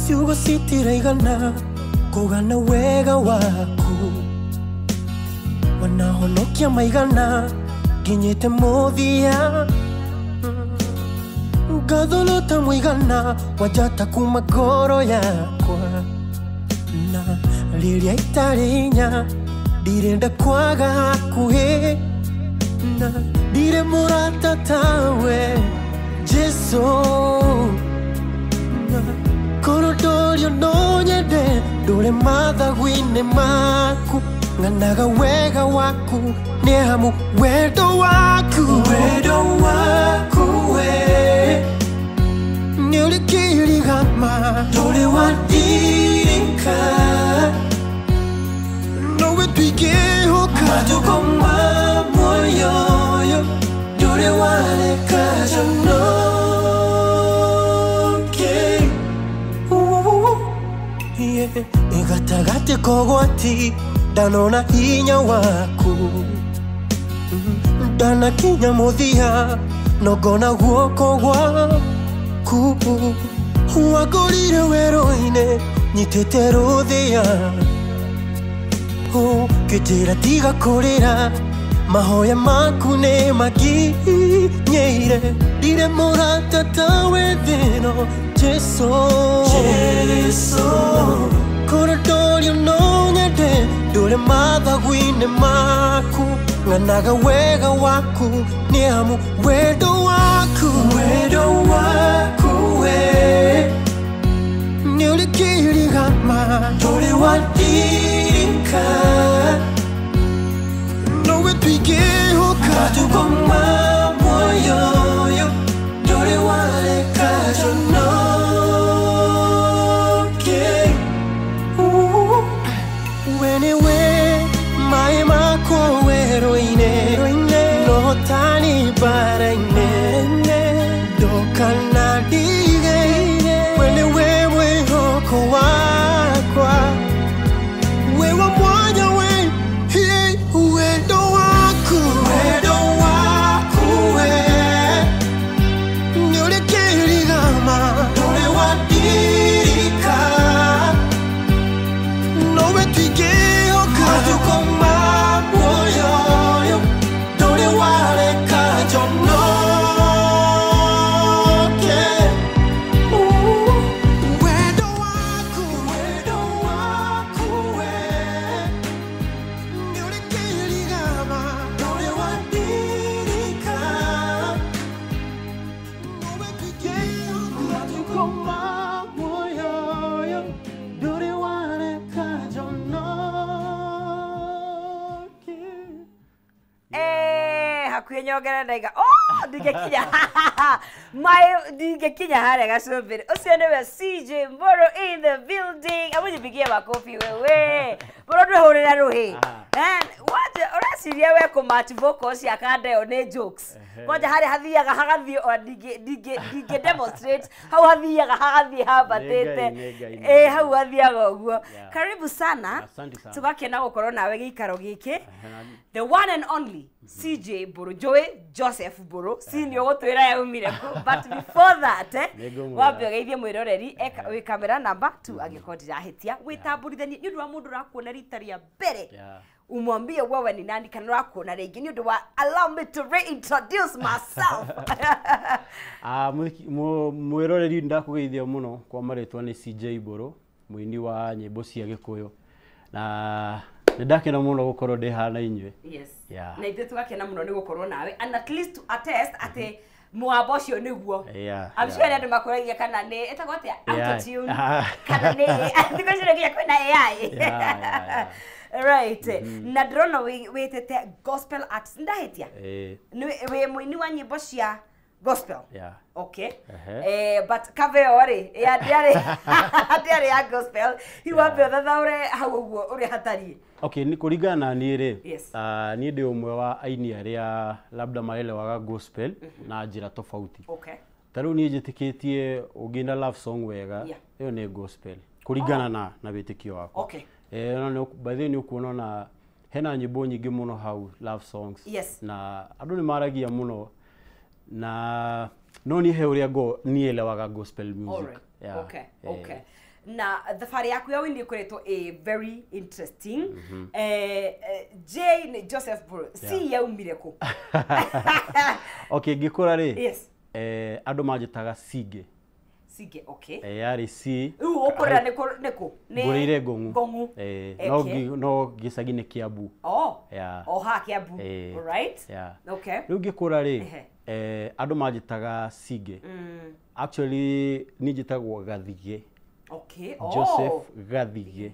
Ciugo citiraigana kũgana wega waku, wanahonokia maigana nginyĩte mũthia, ngathũrũta mũigana wa njata kuma ngoro yakwa, na rĩrĩa itarĩ hinya ndirenda kwaga hakuhĩ, na ndirĩ mũrata tawe Jesũ. Korodorio no nyende ndũre mathagu-inĩ maku, ng'anaga wega waku nĩ hamu wendo waku, wendo waku we nĩ ũrĩ kĩrigama ndũrĩ wandirika, nowe twingĩhoka matukũ ma muoyo ũyũ, ndũrĩ wareka njonoke. Gatagatĩ kogwati ndanona hinya waku, ndanakinya mũthia no ngona guoko gwaku, wangorire werũ-inĩ nyitĩte rũthĩa, ũkĩnjĩra tiga kũrĩra, mahoya maku nĩ makinyĩire, ndirĩ mũrata tawe thĩ ĩno Jesũ. Jesũ. Korodorio no nyende ndũre mathagu-inĩ maku, ng'anaga wega waku nĩ hamu wendo waku, wendo waku we nĩ ũrĩ kĩrigama ndũrĩ wandirika, nowe twingĩhoka matukũ ma muoyo ũyũ, ndũrĩ wareka njonoke. Wenewe maĩ makwa werũ-inĩ, no hotani bara-inĩ, ndũkana ndige, wenewe mwĩhoko wakwa, we wa mwanya we, wendo waku, wendo waku Ngĩongerera ndaiga oh ndingĩkinya my ndingĩkinya harĩa gacumbĩrĩ. Ũcio nĩwe CJ Mburu in the building. Amujipigie makofi wewe. Mburu ndwĩhũrĩre rũhĩ. What ũreciria we kũ match vocals cia kanda ĩyo nĩ jokes. Kwanja harĩa hathiaga hagathiĩ o ndingĩ demonstrate hau hathiaga hagathiĩ hambatĩte. Ĩ hau hathiaga ũguo. Karibu sana. Tũgakena gũkorwo nawe gĩikaro gĩkĩ. The one and only CJ Mburu, Joey Joseph Mburu. Si nĩ ũgũtwĩra yaumire kũ. But before that, wambe ũgeithie mwĩroreri wĩ kamera number 2 angĩkorwo ndirahĩtia. Wĩtambũrithanie nĩ ũndũ wa mũndũ ũrakuona rita rĩa mbere. Umwambie wewe ni nani kana ũrakuona rĩngĩ nĩ ũndũ wa allow me to reintroduce myself. Mwĩroreri ndakũgeithia mũno kwa marĩtwa nĩ CJ Mburu, mũini wa nyĩmbo cia Gĩkũyũ. Na nĩndakena mũno gũkorwo ndĩ haha na inyuĩ. Yes. Na ithuĩ tũgakena mũno nĩ gũkorwo nawe and at least to attest atĩ mũgambo ũcio nĩguo. I'm sure andũ makũragia kana nĩ ĩtagwo atĩa autotune kana nĩ thikũ ici nginya kwĩna AI. Right. Na ndĩrona wĩtĩte gospel artist ndahĩtia. Wĩ mũini wa nyĩmbo cia gospel. Okay. But cover ĩyo rĩ ya ndĩarĩ ya gospel. Hihi wambe ũthathaũre hau ũguo ũrĩa hatariĩ. Okay, ni kũringana na niĩ rĩ, niĩ ndĩ ũmwe wa aini arĩa labda maelewaga gospel na njĩra tofauti. Okay. Ta rĩu niĩ njĩtĩkĩtie ũngĩina love song wega, ĩyo nĩ gospel kũringana na wĩtĩkio wakwa. Okay. By the way nĩ ũkuona ona hena nyĩmbo nyingĩ mũno hau love songs. Yes. Na andũ nĩ maragia mũno na no niĩ he ũrĩa nielewaga gospel music. Alright. Okay. Okay. Na thabarĩ yaku ya ũini ĩkoretwo ĩ very interesting. J nĩ Joseph Mburu. C yaumire kũ? Okay, ngĩkũra rĩ, Yes. andũ manjĩtaga Sige. Sige, okay. Yarĩ C. Rĩu ũkũrĩra nĩ kũ? Ngũrĩire Ngong'u. Ngong'u. No gĩcagi nĩ Kiambu. Oh. Yeah. Oh, ha Kiambu. Alright. Yeah. Okay. Rĩu ngĩkũra rĩ, andũ manjĩtaga Sige. Actually niĩ njĩtagwo Gathige. Okay. Joseph Gathige.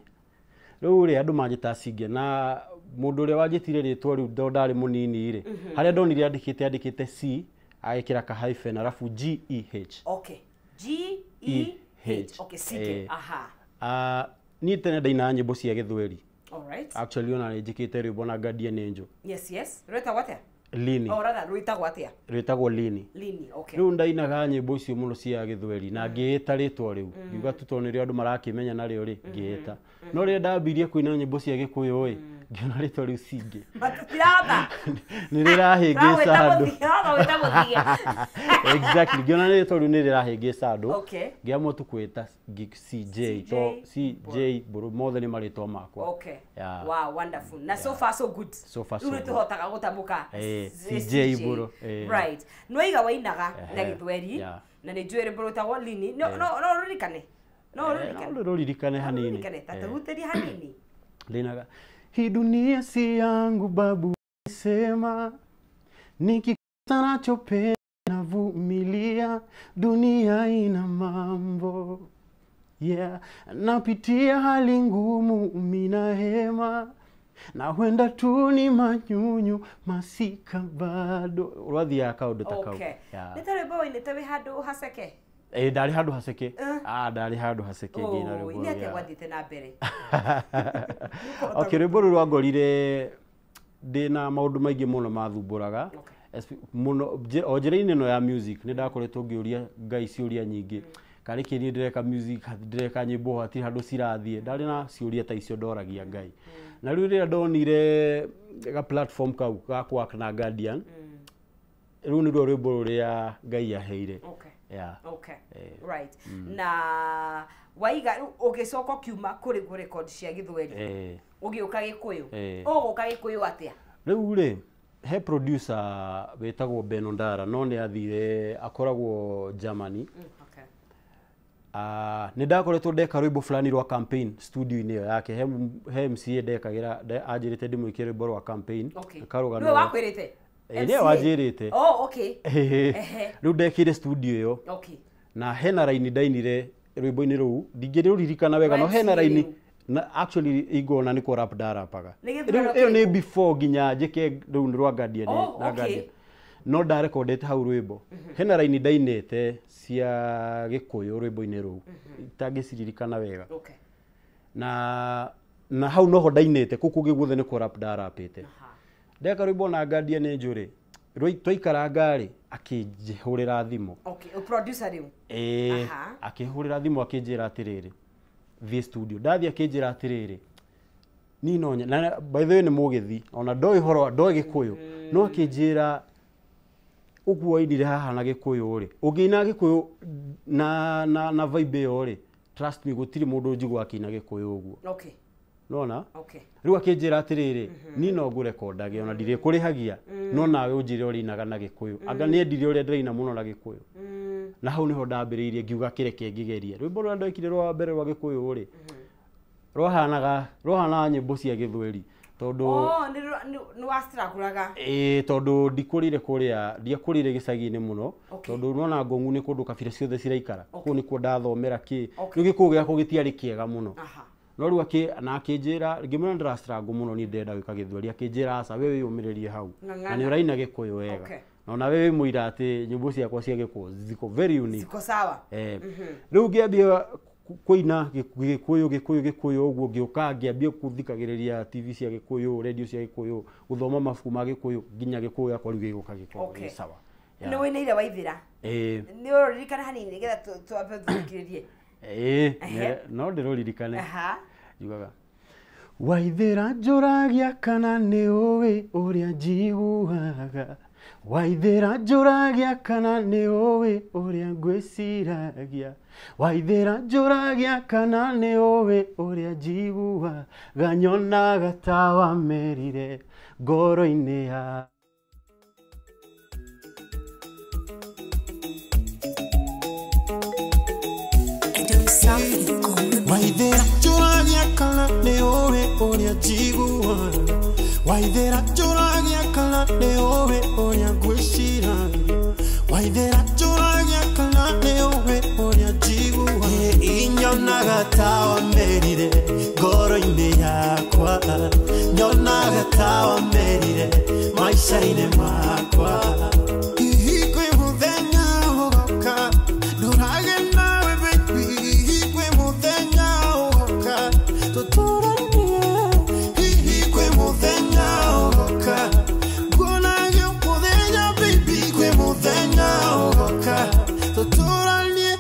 Rĩu rĩ andũ manjĩtaga Sige na mũndũ ũrĩa wanjĩtire rĩtwa rĩu ndarĩ mũnini rĩ, harĩa ndonire andĩkĩte C agĩkĩra ka hyphen arabu G E H. Okay. G E H. Okay, Sige. Aha. Niĩ tene ndainaga nyĩmbo cia Gĩthweri. All right. Actually ona nĩ njĩkĩte rwĩmbo na Guardian Angel. Yes, yes. Rwĩtagwo atĩa? Lini. Oh, rather rwĩtagwo atĩa? Rwĩtagwo Lini. Lini, okay. Rĩu ndainaga nyĩmbo icio mũno cia Gĩthweri na ngĩĩta rĩtwa rĩu. Ngiuga tu tondũ nĩrĩo andũ marakĩmenya narĩo rĩ, ngĩĩta. No rĩrĩa ndambirie kũina nyĩmbo cia Gĩkũyũ ĩ, ngĩona rĩtwa rĩu Sige. Matirahota. Nĩ rĩrahĩngĩca andũ. Exactly. Ngĩona rĩtwa rĩu nĩ rĩrahĩngĩca andũ. Okay. Ngĩamua tu kwĩta CJ to CJ Mburu mothe nĩ marĩtwa makwa. Okay. Wow, wonderful. Na so far so good. So far so good. Rĩu tũhotaga gũtamũka CJ Mburu. Right. Nĩwaiga wainaga na Gĩthweri na nĩ njũĩ rwĩmbo rwĩtagwo Lini. No rũririkane. No rũririkane. No rũririkane hanini. Rũririkane ta tũhutĩrie hanini. Linaga hii dunia si yangu babu sema nikikuta nachopenda navumilia dunia ina mambo yeah napitia hali ngumu mina hema na huenda tu ni manyunyu masika bado ũrathiaga kaũndũ ta kau. Okay. Nĩ ta rwĩmbo wainĩte wĩ handũ haceke? Ndarĩ handũ haceke. Ndarĩ handũ haceke ngĩina rwĩmbo. Nĩ atĩa gwathiĩte na mbere? Okay, rwĩmbo rũu rwangorire ndĩna maũndũ maingĩ mũno mathumbũraga. Mũno o njĩra-inĩ ĩno ya music nĩ ndakoretwo ngĩũria Ngai ciũria nyingĩ. Karĩ kĩ niĩ ndĩreka music, ndĩreka nyĩmbo hatirĩ handũ cirathiĩ. Ndarĩ na ciũria ta icio ndoragia Ngai. Na rĩu rĩrĩa ndonire ga platform kau ga kũ-work na Guardian, rĩu nĩruo rwĩmbo rũrĩa Ngai aheire. Okay. Yeah. Okay. Right. Na waiga ũgĩcoka ũkiuma kũrĩ kũ record cia Gĩthweri. Ũgĩũka Gĩkũyũ. Ũgũka Gĩkũyũ atĩa? Rĩu rĩ he producer wĩtagwo Ben Ondara no nĩ athire akoragwo Germany. Okay. Nĩ ndakoretwo ndeka rwĩmbo fulani rwa campaign studio-inĩ ĩyo yake he MCA ndekagĩra anjĩrĩte ndĩmwĩkĩre rwĩmbo rwa campaign. Okay. Karũgano. Nĩwe wakwĩrĩte? Nĩwe wanjĩrĩte. Oh, okay. Rĩu ndekire studio ĩyo. Okay. Na hena raini ndainire rwĩmbo-inĩ rũu ndingĩrũririkana wega no hena raini na actually igona nĩ kũ rap ndarapaga. Rĩu ĩyo nĩ before nginya njĩke rĩu nĩ rwa Guardian na Guardian. No ndarekondete hau rwĩmbo. Hena raini ndainĩte cia Gĩkũyũ rwĩmbo-inĩ rũu. Itangĩciririkana wega. Okay. Na hau noho ndainĩte kũu kũngĩ guothe nĩ kũrap ndarapĩte. Ndeka rwĩmbo na Guardian Angel rĩ, twaikaranga rĩ, akĩnjĩhũrĩra thimũ. Okay, o producer rĩu. Ĩĩ, akĩhũrĩra thimũ akĩnjĩra atĩrĩrĩ, thiĩ studio. Ndathiĩ akĩnjĩra atĩrĩrĩ, niĩ no na by the way nĩ mũgĩthi, ona ndoĩ horo, ndoĩ Gĩkũyũ. No akĩnjĩra ũguo wainire haha na Gĩkũyũ rĩ, ũngĩina Gĩkũyũ na vibe ĩyo rĩ, trust me gũtirĩ mũndũ njigua akĩina Gĩkũyũ ũguo. Okay. Nona? Okay. Rĩu akĩnjĩra atĩrĩrĩ, niĩ no ngũrekondage ona ndirĩkũrĩhagia, no nawe ũnjĩre ũrĩinaga na Gĩkũyũ. Anga nĩendire ũrĩa ndĩraina mũno na Gĩkũyũ. Na hau nĩho ndambĩrĩirie ngiuga kĩreke ngĩgerie. Rwĩmbo rũrĩa ndekire rwa mbere rwa Gĩkũyũ rĩ, rwahanaga nyĩmbo cia Gĩthweri tondũ oh, nĩ wastraguraga. Ĩĩ, tondũ ndikũrĩire kũrĩa, ndiakũrĩire gĩcagi-inĩ mũno, tondũ nĩwona Ngong'u nĩ kũndũ kabira ciothe ciraikara. Kũu nĩkuo ndathomera kĩ. Rĩu Gĩkũyũ gĩakwa gĩtiarĩ kĩega mũno. No rĩu na akĩnjĩra, ngĩmwĩra ndĩrastruggle mũno niĩ ndĩrenda gwĩka Gĩthweri, akĩnjĩra aca we wĩyũmĩrĩrie hau. Na nĩ ũraina Gĩkũyũ wega. Na ona we wĩ mũira atĩ nyĩmbo ciakwa cia Gĩkũyũ ziko very unique. Ziko sawa. Rĩu ngĩambia kũina Gĩkũyũ Gĩkũyũ Gĩkũyũ ũguo, ngĩũka ngĩambia gũthikagĩrĩria TV cia Gĩkũyũ, radio cia Gĩkũyũ, gũthoma mabuku ma Gĩkũyũ, nginya Gĩkũyũ gĩakwa rĩu gĩgũka gĩkorwo gĩ sawa. Nĩ wĩinĩire Waithĩra? Ĩĩ. Nĩ ũrũririkana hanini nĩgetha twambe tũthikĩrĩrie? Ĩĩ, no ndĩrũririkane. Njugaga Waithĩra njũragia kana nĩ ũĩ ũrĩa njiguaga, Waithĩra njũragia kana nĩ ũĩ ũrĩa ngwĩciragia, Waithĩra njũragia kana nĩ ũĩ ũrĩa njiguaga, nyonaga ta wamerire ngoro-inĩ ya. Waithĩra njũragia kana nĩ ũĩ ũrĩa njiguaga, Waithĩra njũragia kana nĩ ũĩ ũrĩa ngwĩciragia, Waithĩra njũragia kana nĩ ũĩ ũrĩa njiguaga, inyonaga ta wamerire ngoro-inĩ yakwa, nyonaga ta wamerire maica-inĩ makwa. Hihi kwĩ mũthenya ũgoka ndũrage nawe baby, hihi kwĩ mũthenya ũgoka tũtũranie, hihi kwĩ mũthenya ũgoka nguonage mũthenya baby, kwĩ mũthenya ũgoka tũtũranie.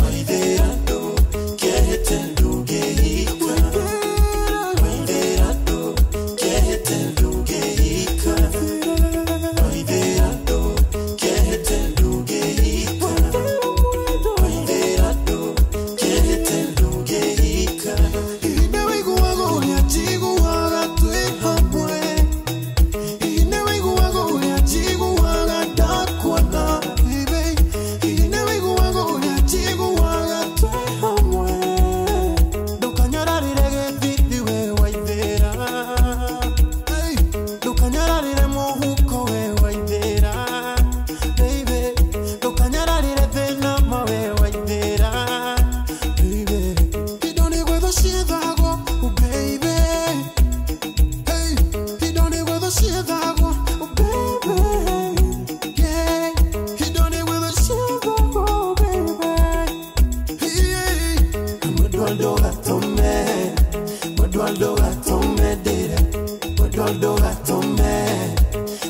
Waithĩra ndũkehĩte ndũngĩhika, Waithĩra ndũkehĩte ndũngĩhika, Waithĩra ndũkehĩte ndũngĩhika, Waithĩra ndũkehĩte ndũngĩhika. Hihi nĩ wĩiguaga ũrĩa njiguaga twĩ hamwe, hihi nĩ wĩiguaga ũrĩa njiguaga ndakuona, baby, hihi nĩ wĩiguaga ũrĩa njiguaga twĩ hamwe, ndũkanyararĩre gĩthithi we Waithĩra, hey, ndũkanyararĩre mũhuko we Waithĩra, baby, ndũkanyararĩre thĩna ma we Waithĩra, baby, indo nĩ gwetha ciethagwo, oh baby, hey, indo nĩ gwetha ciethagwo, oh baby, yeah, indo nĩ gwetha ciethagwo, baby, yeah. Mwendwa ndũgatũme, mwendwa ndũgatũme ndĩre, mwendwa ndũgatũme,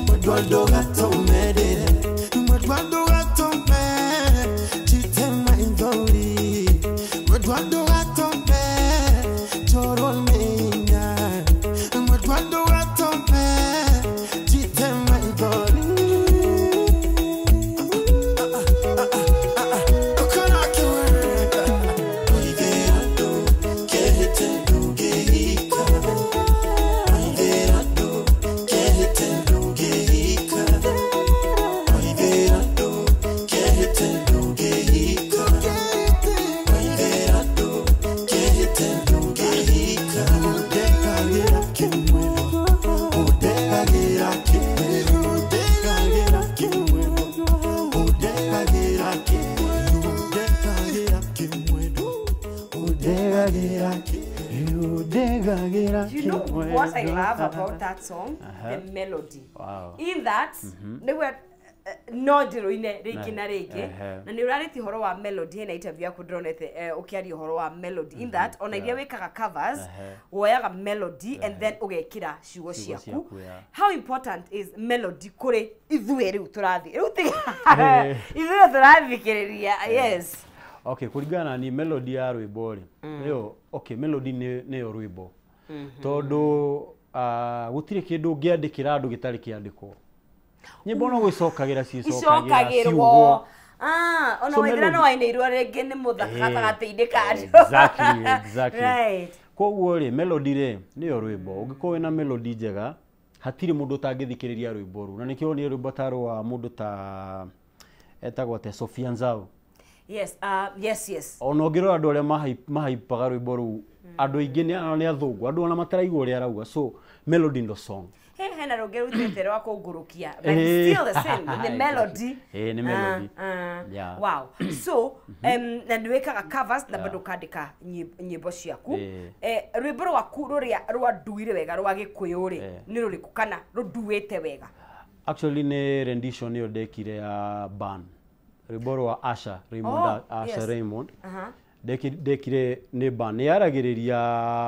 mwendwa ndũgatũme ndĩre, mwendwa ndũgatũme njite maithori, mwendwa ndũgatũme njorwo nĩ hinya, mwendwa ndũgatũme njite maithori. Waithĩra ndũkehĩte ndũngĩhika, Waithĩra ndũkehĩte ndũngĩhika, Waithĩra ndũkehĩte ndũngĩhika, Waithĩra ndũkehĩte ndũngĩhika. Ũndekagĩra kĩmwendo, ũndekagĩra kĩmwendo, ũndekagĩra kĩmwendo, ũndekagĩra kĩmwendo, ũndekagĩra kĩmwendo, ũndekagĩra kĩmwendo, Ndĩtigagĩra You know what I love about that song? The melody. Wow. In that, nĩguo no njĩrũine rĩngĩ na rĩngĩ, na nĩ ũrarĩtie ũhoro wa melody hena interview yaku ndĩronete ũkĩaria ũhoro wa melody. In that, ona iria wĩkaga covers, woyaga melody and then ũgekĩra ciugo Ciugo ciaku. Ciaku, yeah. How important is melody kũrĩ ithuĩ rĩu tũrathiĩ rĩu tiga ithuĩ tũrathikĩrĩria? Yes. Okay, kũringana na niĩ, melody ya rwĩmbo rĩ, nĩyo, okay, melody nĩyo rwĩmbo, tondũ gũtirĩ kĩndũ ũngĩandĩkĩra andũ gĩtarĩ kĩandĩkwo. Nyĩmbo no gwĩcokagĩra ciĩcokagĩra Icokagĩrwo ciugo. Ah, ona So waithĩra no melody- wainĩirwo rĩngĩ nĩ mũthaka gatagatĩ-inĩ ka andũ. Exactly. Koguo rĩ, melody rĩ nĩyo rwĩmbo. Ũngĩkorwo wĩna melody njega, hatirĩ mũndũ ũtangĩthikĩrĩria rwĩmbo rũu, na nĩkĩo nĩ rwĩmbo ta rwa mũndũ ta etagwo atĩa, Sofia Nzau. Yes. Ona ũngĩrora andũ arĩa mahaipaga rwĩmbo rũu, andũ aingĩ nĩ athũngũ, andũ ona mataraigua ũrĩa arauga. So melody ndo song. Hena rũngĩ rutĩte rwa kũngũrũkia, but it's still the same, the melody. Nĩ melody. Ah, ah. Yeah. Wow. So na nĩ wĩkaga covers na bado ũkandĩka nyĩmbo ciaku. Rwĩmbo rwaku rũrĩa rwanduire wega rwa Gĩkũyũ rĩ, nĩ rũrĩkũ kana rũnduĩte wega? Actually nĩ rendition ĩyo ndekire ya ban, rwĩmbo rwa Asha Raymond. Oh, Asha yes. Raymond. Ndekire nĩ ban, nĩ yaragĩrĩria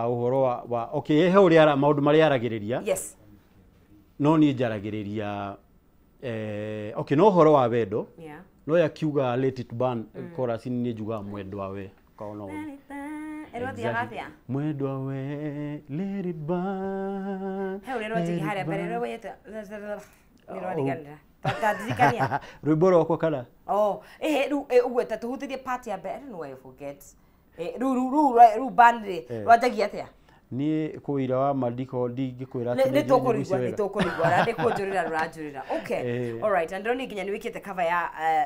ũhoro wa okay, he ũrĩa maũndũ marĩa yaragĩrĩria. No niĩ njaragĩrĩria okay, no ũhoro wa wendo. No yakiuga "let it burn", chorus niĩ njugaga "mwendwa we", kaona ũguo. Ĩrwathiaga atĩa? "Mwendwa we, let it burn." He ũrĩa rwanjagia Let it harĩa mbere burn. rwetha nĩ rwariganĩra, tandirikania. Rwĩmbo rwakwa kana? Oh, rĩu ũguo ta tũhutĩrie part ya mbere. I don't know why I forget. Rĩu ban rĩ, rwanjagia atĩa? Niĩ kũira wa mandiko ndingĩkwĩra atĩ Nĩ nĩ njũĩ tũkũrigua icio nĩ wega. Tũkũrigua na nĩ kũnjũrĩra rũranjũrĩra. Okay. Alright, and ndĩrona nginya nĩ wĩkĩte cover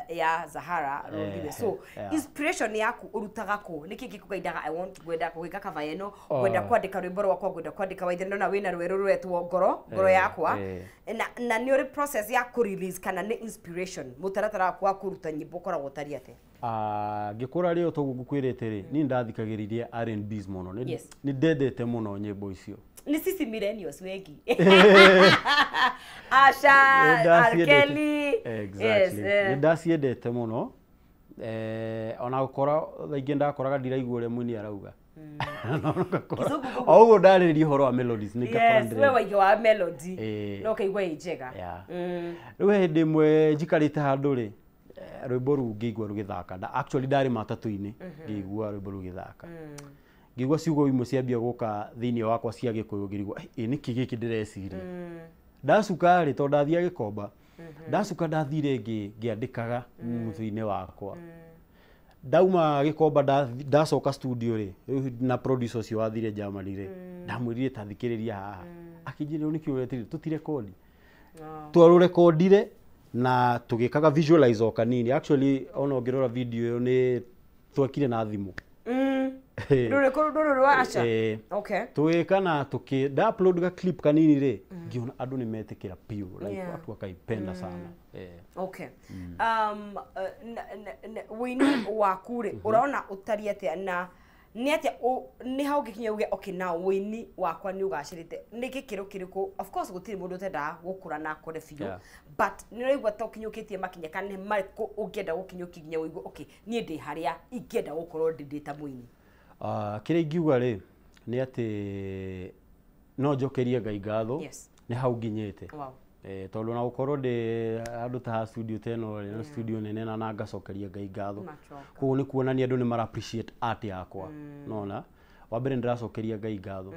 ya Zahara Rũndiwe. So inspiration yaku ũrutaga kũ? Nĩkĩ gĩkũgaindaga I want ngwenda gwĩka cover ĩno, ngwenda kwandĩka rwĩmbo rwakwa, ngwenda kwandĩka waithe, ndona wĩna rwerũ rũretwo ngoro ngoro yakwa. Na nĩ ũrĩ process ya kũ release kana nĩ inspiration? Mũtaratara waku wa kũruta nyĩmbo ũkoragwo ũtariĩ atĩa? Ah, ngĩkũra rĩ, o toguo ngũkwĩrĩte rĩ, niĩ ndathikagĩrĩria R&Bs mũno. Nĩ ndendete mũno nyĩmbo icio. Nĩ sisi millennials wengi, Asha, Nĩ ndaciendete. R. Kelly. Exactly. Nĩ ndaciendete mũno. Ona gũkora thaa ingĩ ndakoraga ndiraigua ũrĩa mũini arauga. O ũguo ndarĩrĩria ũhoro wa melodies, nĩ ngakora Yes, we waigua wa melody no ũkaigua ĩ njega. Rĩu he hĩndĩ ĩmwe njikarĩte handũ rĩ, rwĩmbo rũu ngĩigua rũgĩthaka. Actually ndarĩ matatũ-inĩ, ngĩigua rwĩmbo rũgĩthaka, ngĩigua ciugo imwe ciambia gũka thĩinĩ wakwa cia Gĩkũyũ, ngĩrigwo, "Eh, ĩ nĩkĩ gĩkĩ ndĩreciria?" Ndacuka rĩ, tondũ ndathiaga Gĩkomba, ndacuka ndathire ngĩandĩkaga mũtwe-inĩ wakwa. Ndauma Gĩkomba, ndacoka studio rĩ, rĩu na producer ũcio wathire Germany rĩ, ndamwĩrire, "Ta thikĩrĩria haha." Akĩnjĩra, "Rĩu nĩkĩ ũretire tũtirekodi?" Twarũrekondire na tũgĩkaga visualize o kanini. Actually ona ũngĩrora video ĩyo, nĩ twekire na thimũ. Rũrĩkũ? Rũrũ rwa Asha? Eh. Okay. Tũgĩka na tũkĩ nda upload ga clip kanini rĩ, ngĩona andũ nĩ metĩkĩra biũ, like watu wakaipenda sana. Okay. Wĩini waku rĩ, ũrona ũtariĩ atĩa na nĩ atĩa nĩ ha ũngĩkinya uge, "Okay, now wĩini wakwa nĩ ũgacĩrĩte"? Nĩ gĩkĩro kĩrĩkũ? Of course gũtirĩ mũndũ ũtendaga gũkũra na akũre biũ, but nĩ ũraigua ta ũkinyũkĩtie makinya kana nĩ marĩkũ ũngĩenda gũkinyũkia nginya ũigue, "Okay, niĩ ndĩ harĩa ingĩenda gũkorwo ndĩ ta mũini"? Ah, kĩrĩa ingiuga rĩ, nĩ atĩ no njokerie Ngai ngatho nĩ hau nginyĩte. Tondũ na gũkorwo ndĩ handũ ta ha studio ta ĩno rĩ, no studio nene na ngacokeria Ngai ngatho. Machoka. Koguo nĩ kuonania andũ nĩ mara appreciate art yakwa. Nona wa mbere nĩ ndĩracokeria Ngai ngatho.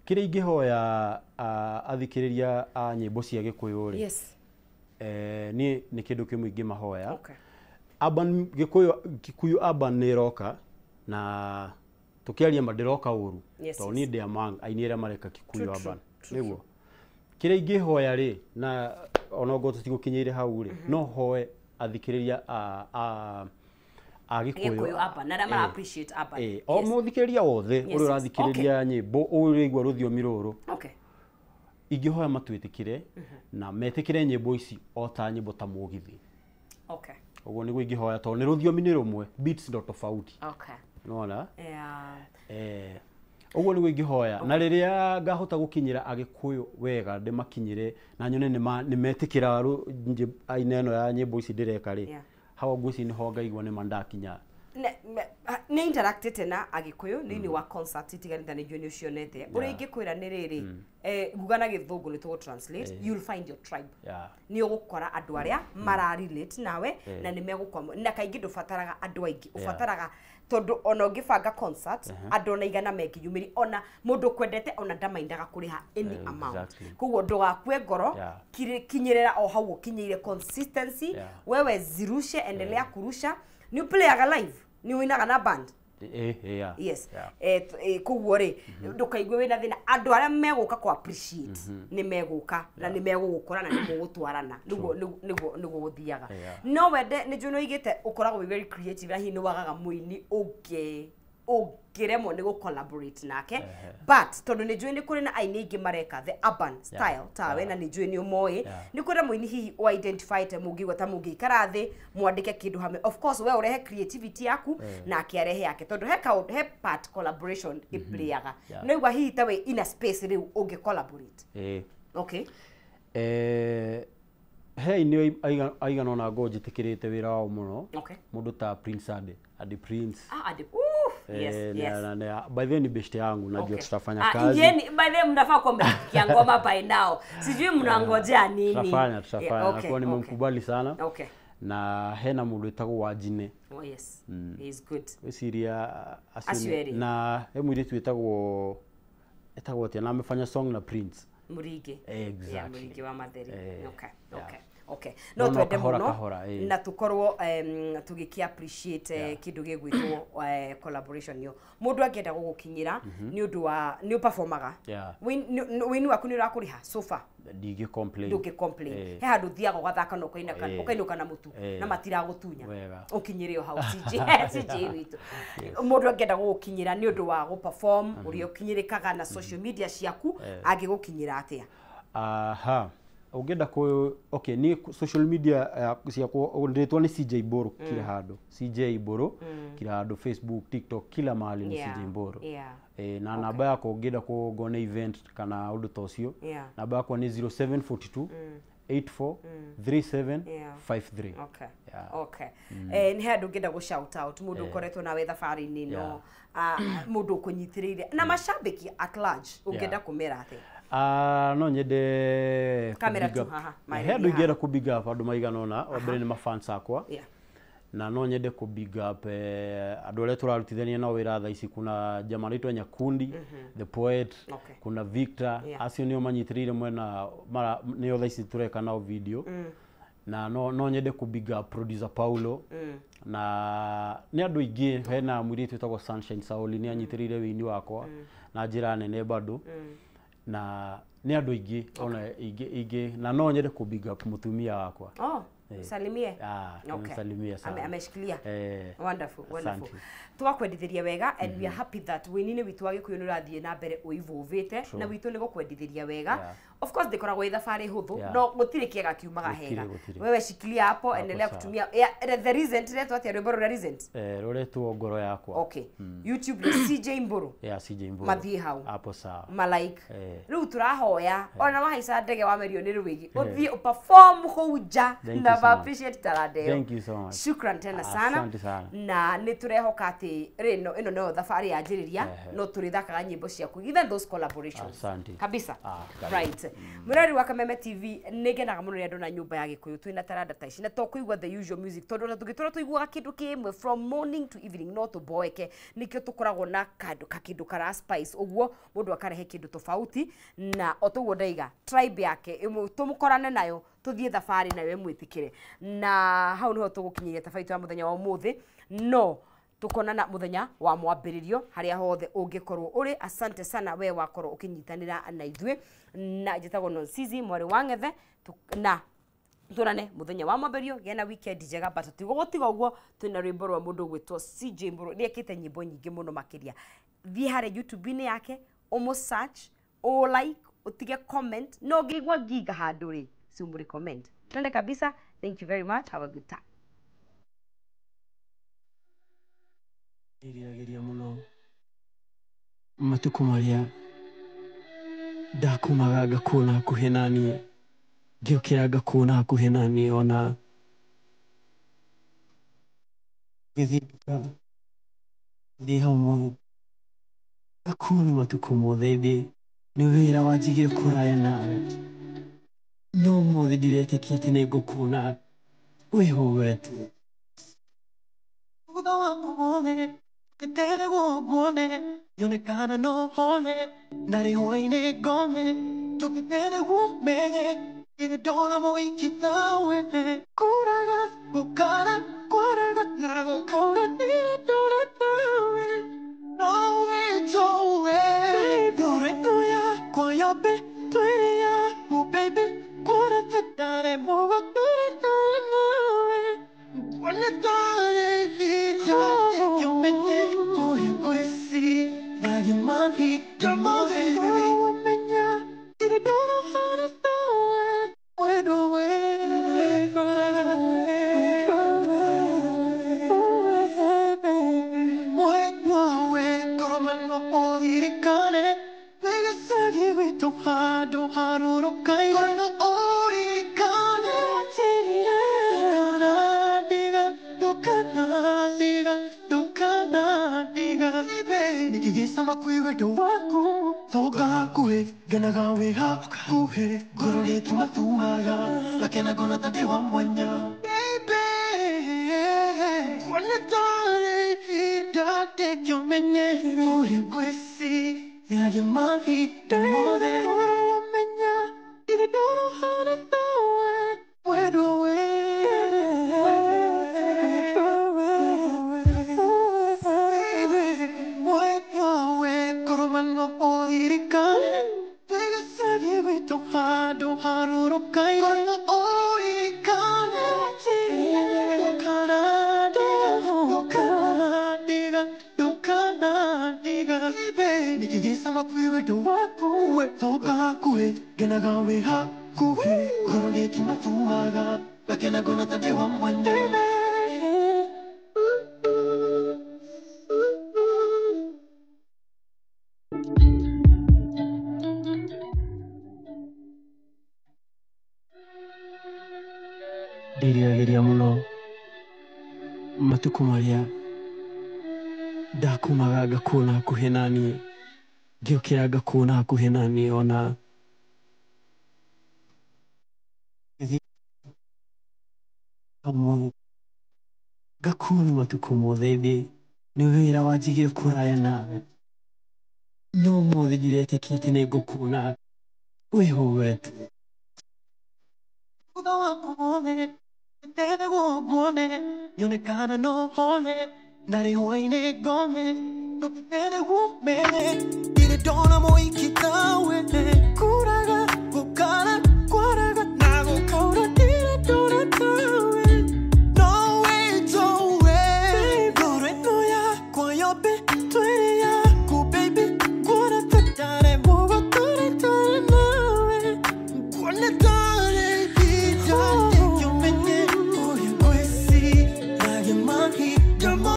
Kĩrĩa ingĩhoya athikĩrĩria a nyĩmbo cia Gĩkũyũ rĩ, niĩ nĩ kĩndũ kĩmwe ingĩmahoya. Urban Gĩkũyũ, Kikuyu urban nĩ ĩroka, na tũkĩaria ma ndĩroka ũru, tondũ niĩ ndĩ among aini arĩa mareka Kikuyu urban. Nĩguo kĩrĩa ingĩhoya rĩ, na onokorwo tũtigũkinyĩire hau rĩ, no hoe athikĩrĩria a Gĩkũyũ Gĩkũyũ urban na arĩa mara appreciate urban. O mũthikĩrĩria wothe ũrĩa ũrathikĩrĩria nyĩmbo, ũrĩa ũraigua rũthiomi rũrũ, ingĩhoya matwĩtĩkĩre na metĩkĩre nyĩmbo ici o ta nyĩmbo ta mũgithi. Ũguo nĩguo ingĩhoya, tondũ nĩ rũthiomi nĩ rũmwe, beats ndo tofauti. Nona? Ũguo nĩguo ingĩhoya na rĩrĩa ngahota gũkinyĩra Agĩkũyũ wega ndĩmakinyĩre na nyone nĩmetĩkĩra aina ĩno ya nyĩmbo ici ndĩreka rĩ, hau ngwĩciria nĩho ngaigua nĩma ndakinya. Nĩ interactĩte na Agĩkũyũ thĩinĩ wa concert itiganĩte nĩ njũĩ nĩ ũcionete. Ũrĩa ingĩkwĩra nĩ rĩrĩ, nguga na Gĩthũngũ nĩ tũgũ translate, you'll find your tribe. Nĩ ũgũkora andũ arĩa mara relate nawe na nĩ megũkwa, na kaingĩ ndũbataraga andũ aingĩ, ũbataraga tondũ ona ũngĩbanga concert andũ ona igana mengĩyumĩria, ona mũndũ ũkwendete ona ndamaindaga kũrĩha any amount. Koguo ndũgakue ngoro, kinyĩrĩra o hau ũkinyĩire consistency, wewe zirushe, endelea kurusha. Nĩ ũplayaga live, nĩ ũinaga na band. Yes. Koguo rĩ ndũkaigue wĩna thĩna, andũ arĩa megũka kũ appreciate nĩ megũka na nĩ megũgũkora na nĩ mũgũtwarana, nĩguo gũthiaga. No wende nĩ njũĩ nĩ ũigĩte ũkoragwo wĩ very creative na hihi nĩ wagaga mũini ũngĩremwo nĩ gũ collaborate nake, but tondũ nĩ njũĩ nĩ kũrĩ na aini aingĩ mareka the urban style tawe, na nĩ njũĩ nĩ ũmoĩ, nĩ kũrĩ na mũini hihi ũ identify te mũngĩigua ta mũngĩikara thĩ mwandĩke kĩndũ hamwe. Of course we ũrehe creativity yaku nake arehe yake, tondũ he part collaboration ĩplayaga. No igua hihi ta wĩ in a space rĩu ũngĩ collaborate. Okay. He aini aigana ũna ngorwo njĩtĩkĩrĩte wĩra wao mũno. Mũndũ ta Prince Ade, Ade Prince. Ade. Yes, yes. By the way ni best yangu, najua tutafanya kazi. By the way mnafaa kuwa mmefikia ngoma by now. Sijui mnangojea nini. Tutafanya. Nakuwa nimemkubali sana. Okay. Na hena mũndũ wĩtagwo Wajine. Oh yes. He is good. Wĩciria acio na he mũirĩtu wĩtagwo atĩa na amefanya song na Prince. Mũringi. Exactly. Yeah, Mũringi wa Matheri. Okay. Okay. Okay. No twende muno na tukorwo tugiki appreciate kindu gigwitwo collaboration yo. Mundu angienda gugukinyira ni undu wa ni performaga. Wini waku ni urakuriha so far. Ndingi complain. Ndungi complain. He handu thiaga ugathaka na ukaina ukainuka na mutu na matiragutunya. Ukinyire o hau CJ CJ witu. Mundu angienda gugukinyira ni undu wa gu perform uria ukinyirikaga na social media ciaku angigukinyira atia? Aha. Ũngĩenda kũ okay ni social media ciakwa ndĩtwo ni CJ Mburu kila handũ, CJ Mburu kila handũ, Facebook, TikTok, kila mahali ni CJ Mburu. Na namba yakwa ũngĩenda kũngona event kana ũndũ ta ũcio, namba yakwa ni 0742 84 37 53. Okay. Okay. Nĩ handũ ũngĩenda gũ shout out mũndũ ũkoretwo nawe thabarĩ-inĩ ĩno, mũndũ ũkũnyitĩrĩire na mashabiki at large, ũngĩenda kũmera atĩa? No nyende kamera tu haha he andũ ingĩenda kũ big up andũ maigana ũna. Wa mbere nĩ mafans akwa, na no nyende kũ big up andũ arĩa tũrarutithania nao wĩra thaa ici. Kuna jamaa anaitwa Nyakundi, the poet, kuna Victor, acio nĩo manyitĩrĩire mwena mara nĩo thaa ici tũreka nao video. Na no nyende kũ big up producer Paulo, na nĩ andũ aingĩ. Hena mũirĩtu wĩtagwo Sunshine Sauli, nĩ anyitĩrĩire wĩini wakwa na njĩra nene bado, na nĩ andũ aingĩ ona ingĩ, na no nyende kũ big up mũtumia wakwa. Oh, salimie. Okay. Salimie sana. Ameshikilia. Wonderful, wonderful. Twakwendithiria wega and we are happy that wini witu wa Gikuyu nurathie na mbere uivuvite na witu ni gukwendithiria wega. Of course ndikoragwo ĩ thabarĩ hũthũ, no gũtirĩ kĩega kiumaga hega. Wewe shikilia hapo, endelea kutumia the recent retwo atĩa rwĩmbo rũrĩa recent? Rũretwo Ngoro Yakwa. Okay. YouTube ni CJ Mburu. Yeah, CJ Mburu. Mathiĩ hau. Hapo sawa. Malike. Rĩu tũrahoya ona wahaica ndege wamerio nĩ rwĩgĩ ũthiĩ ũperform kũu nja na appreciate talanta ĩyo. Thank you so much. Shukran tena sana. Asante sana. Na nĩ tũrehoka atĩ rĩ ĩno no thabarĩ yanjĩrĩria, no tũrĩthakaga nyĩmbo ciaku even those collaborations. Asante. Kabisa. Right. Mũrori wa Kameme TV, nĩ ngenaga mũno rĩrĩa ndona nyũmba ya Gĩkũyũ twĩna taranda ta ici na to kũigua the usual music, tondũ ona tũngĩtũra tũiguaga kĩndũ kĩmwe from morning to evening no tũboeke. Nĩkĩo tũkoragwo na kakĩndũ kara spice ũguo mũndũ akarehe kĩndũ tofauti, na o toguo ndaiga tribe yake tũmũkorane nayo tũthiĩ thabarĩ nayo ĩmwĩtĩkĩre. Na hau nĩho tũgũkinyĩria tabarĩra ya mũthenya wa ũmũthĩ, no tukonana muthenya wa mwambĩrĩrio harĩa hothe ũngĩkorwo ũrĩ. Asante sana we wakorwo ũkĩnyitanĩra na ithuĩ, na njĩtagwo Nonsizi mwarĩ wa Ng'ethe, na tuonane muthenya wa mwambĩrĩrio. Gĩa na weekend njega, but tũtigũgũtiga ũguo, twĩna rwĩmbo rwa mũndũ ũgwĩtwo CJ Mburu, nĩekĩte nyĩmbo nyingĩ mũno makĩria. Thiĩ harĩa YouTube-inĩ yake ũmũ search, ũ like, ũtige comment, no ũngĩigua nginga handũ rĩ si comment. Twende kabisa. Thank you very much, have a good time. Ĩriragĩria mũno. Matukũ marĩa ndakomaga ngakuona hakuhĩ naniĩ, ngĩũkĩra ngakuona hakuhĩ naniĩ, ona ngĩthiĩ nduka ndĩ hamwe ngakuona matukũ mothe. Ĩndĩ nĩ wĩra wanjigire kũraya nawe, no ũmũthĩ ndiretĩkia atĩ nĩ ngũkuona wĩho we tu. Thutha wa muone ngeterwo muone nyonekana no hone na rĩhwainĩ ngome tũgĩterwo menye ndona mũiki tawe kũraga gũkara kwaraga na gũkora ndĩndora tawe nowe towe ndore yakwa yambe twĩrĩ yaku baby kũra tũtare mũgũtũre nawe. Ndĩriragĩria mũno matukũ marĩa ndakomaga ngakuona hakuhĩ naniĩ, ngĩũkĩra ngakuona hakuhĩ naniĩ, ona ngĩthiĩ hamwe ngakuona matukũ mothe. Ĩndĩ nĩ wĩra wanjigire kũraya nawe, no ũmũthĩ ndiretĩkia atĩ nĩ ngũkuona wĩho we tu. Thutha wa muone ngeterwo muone nyonekana no hone na rĩhwainĩ ngome tũgĩterwo menye ndirĩ ndona mũiki tawe.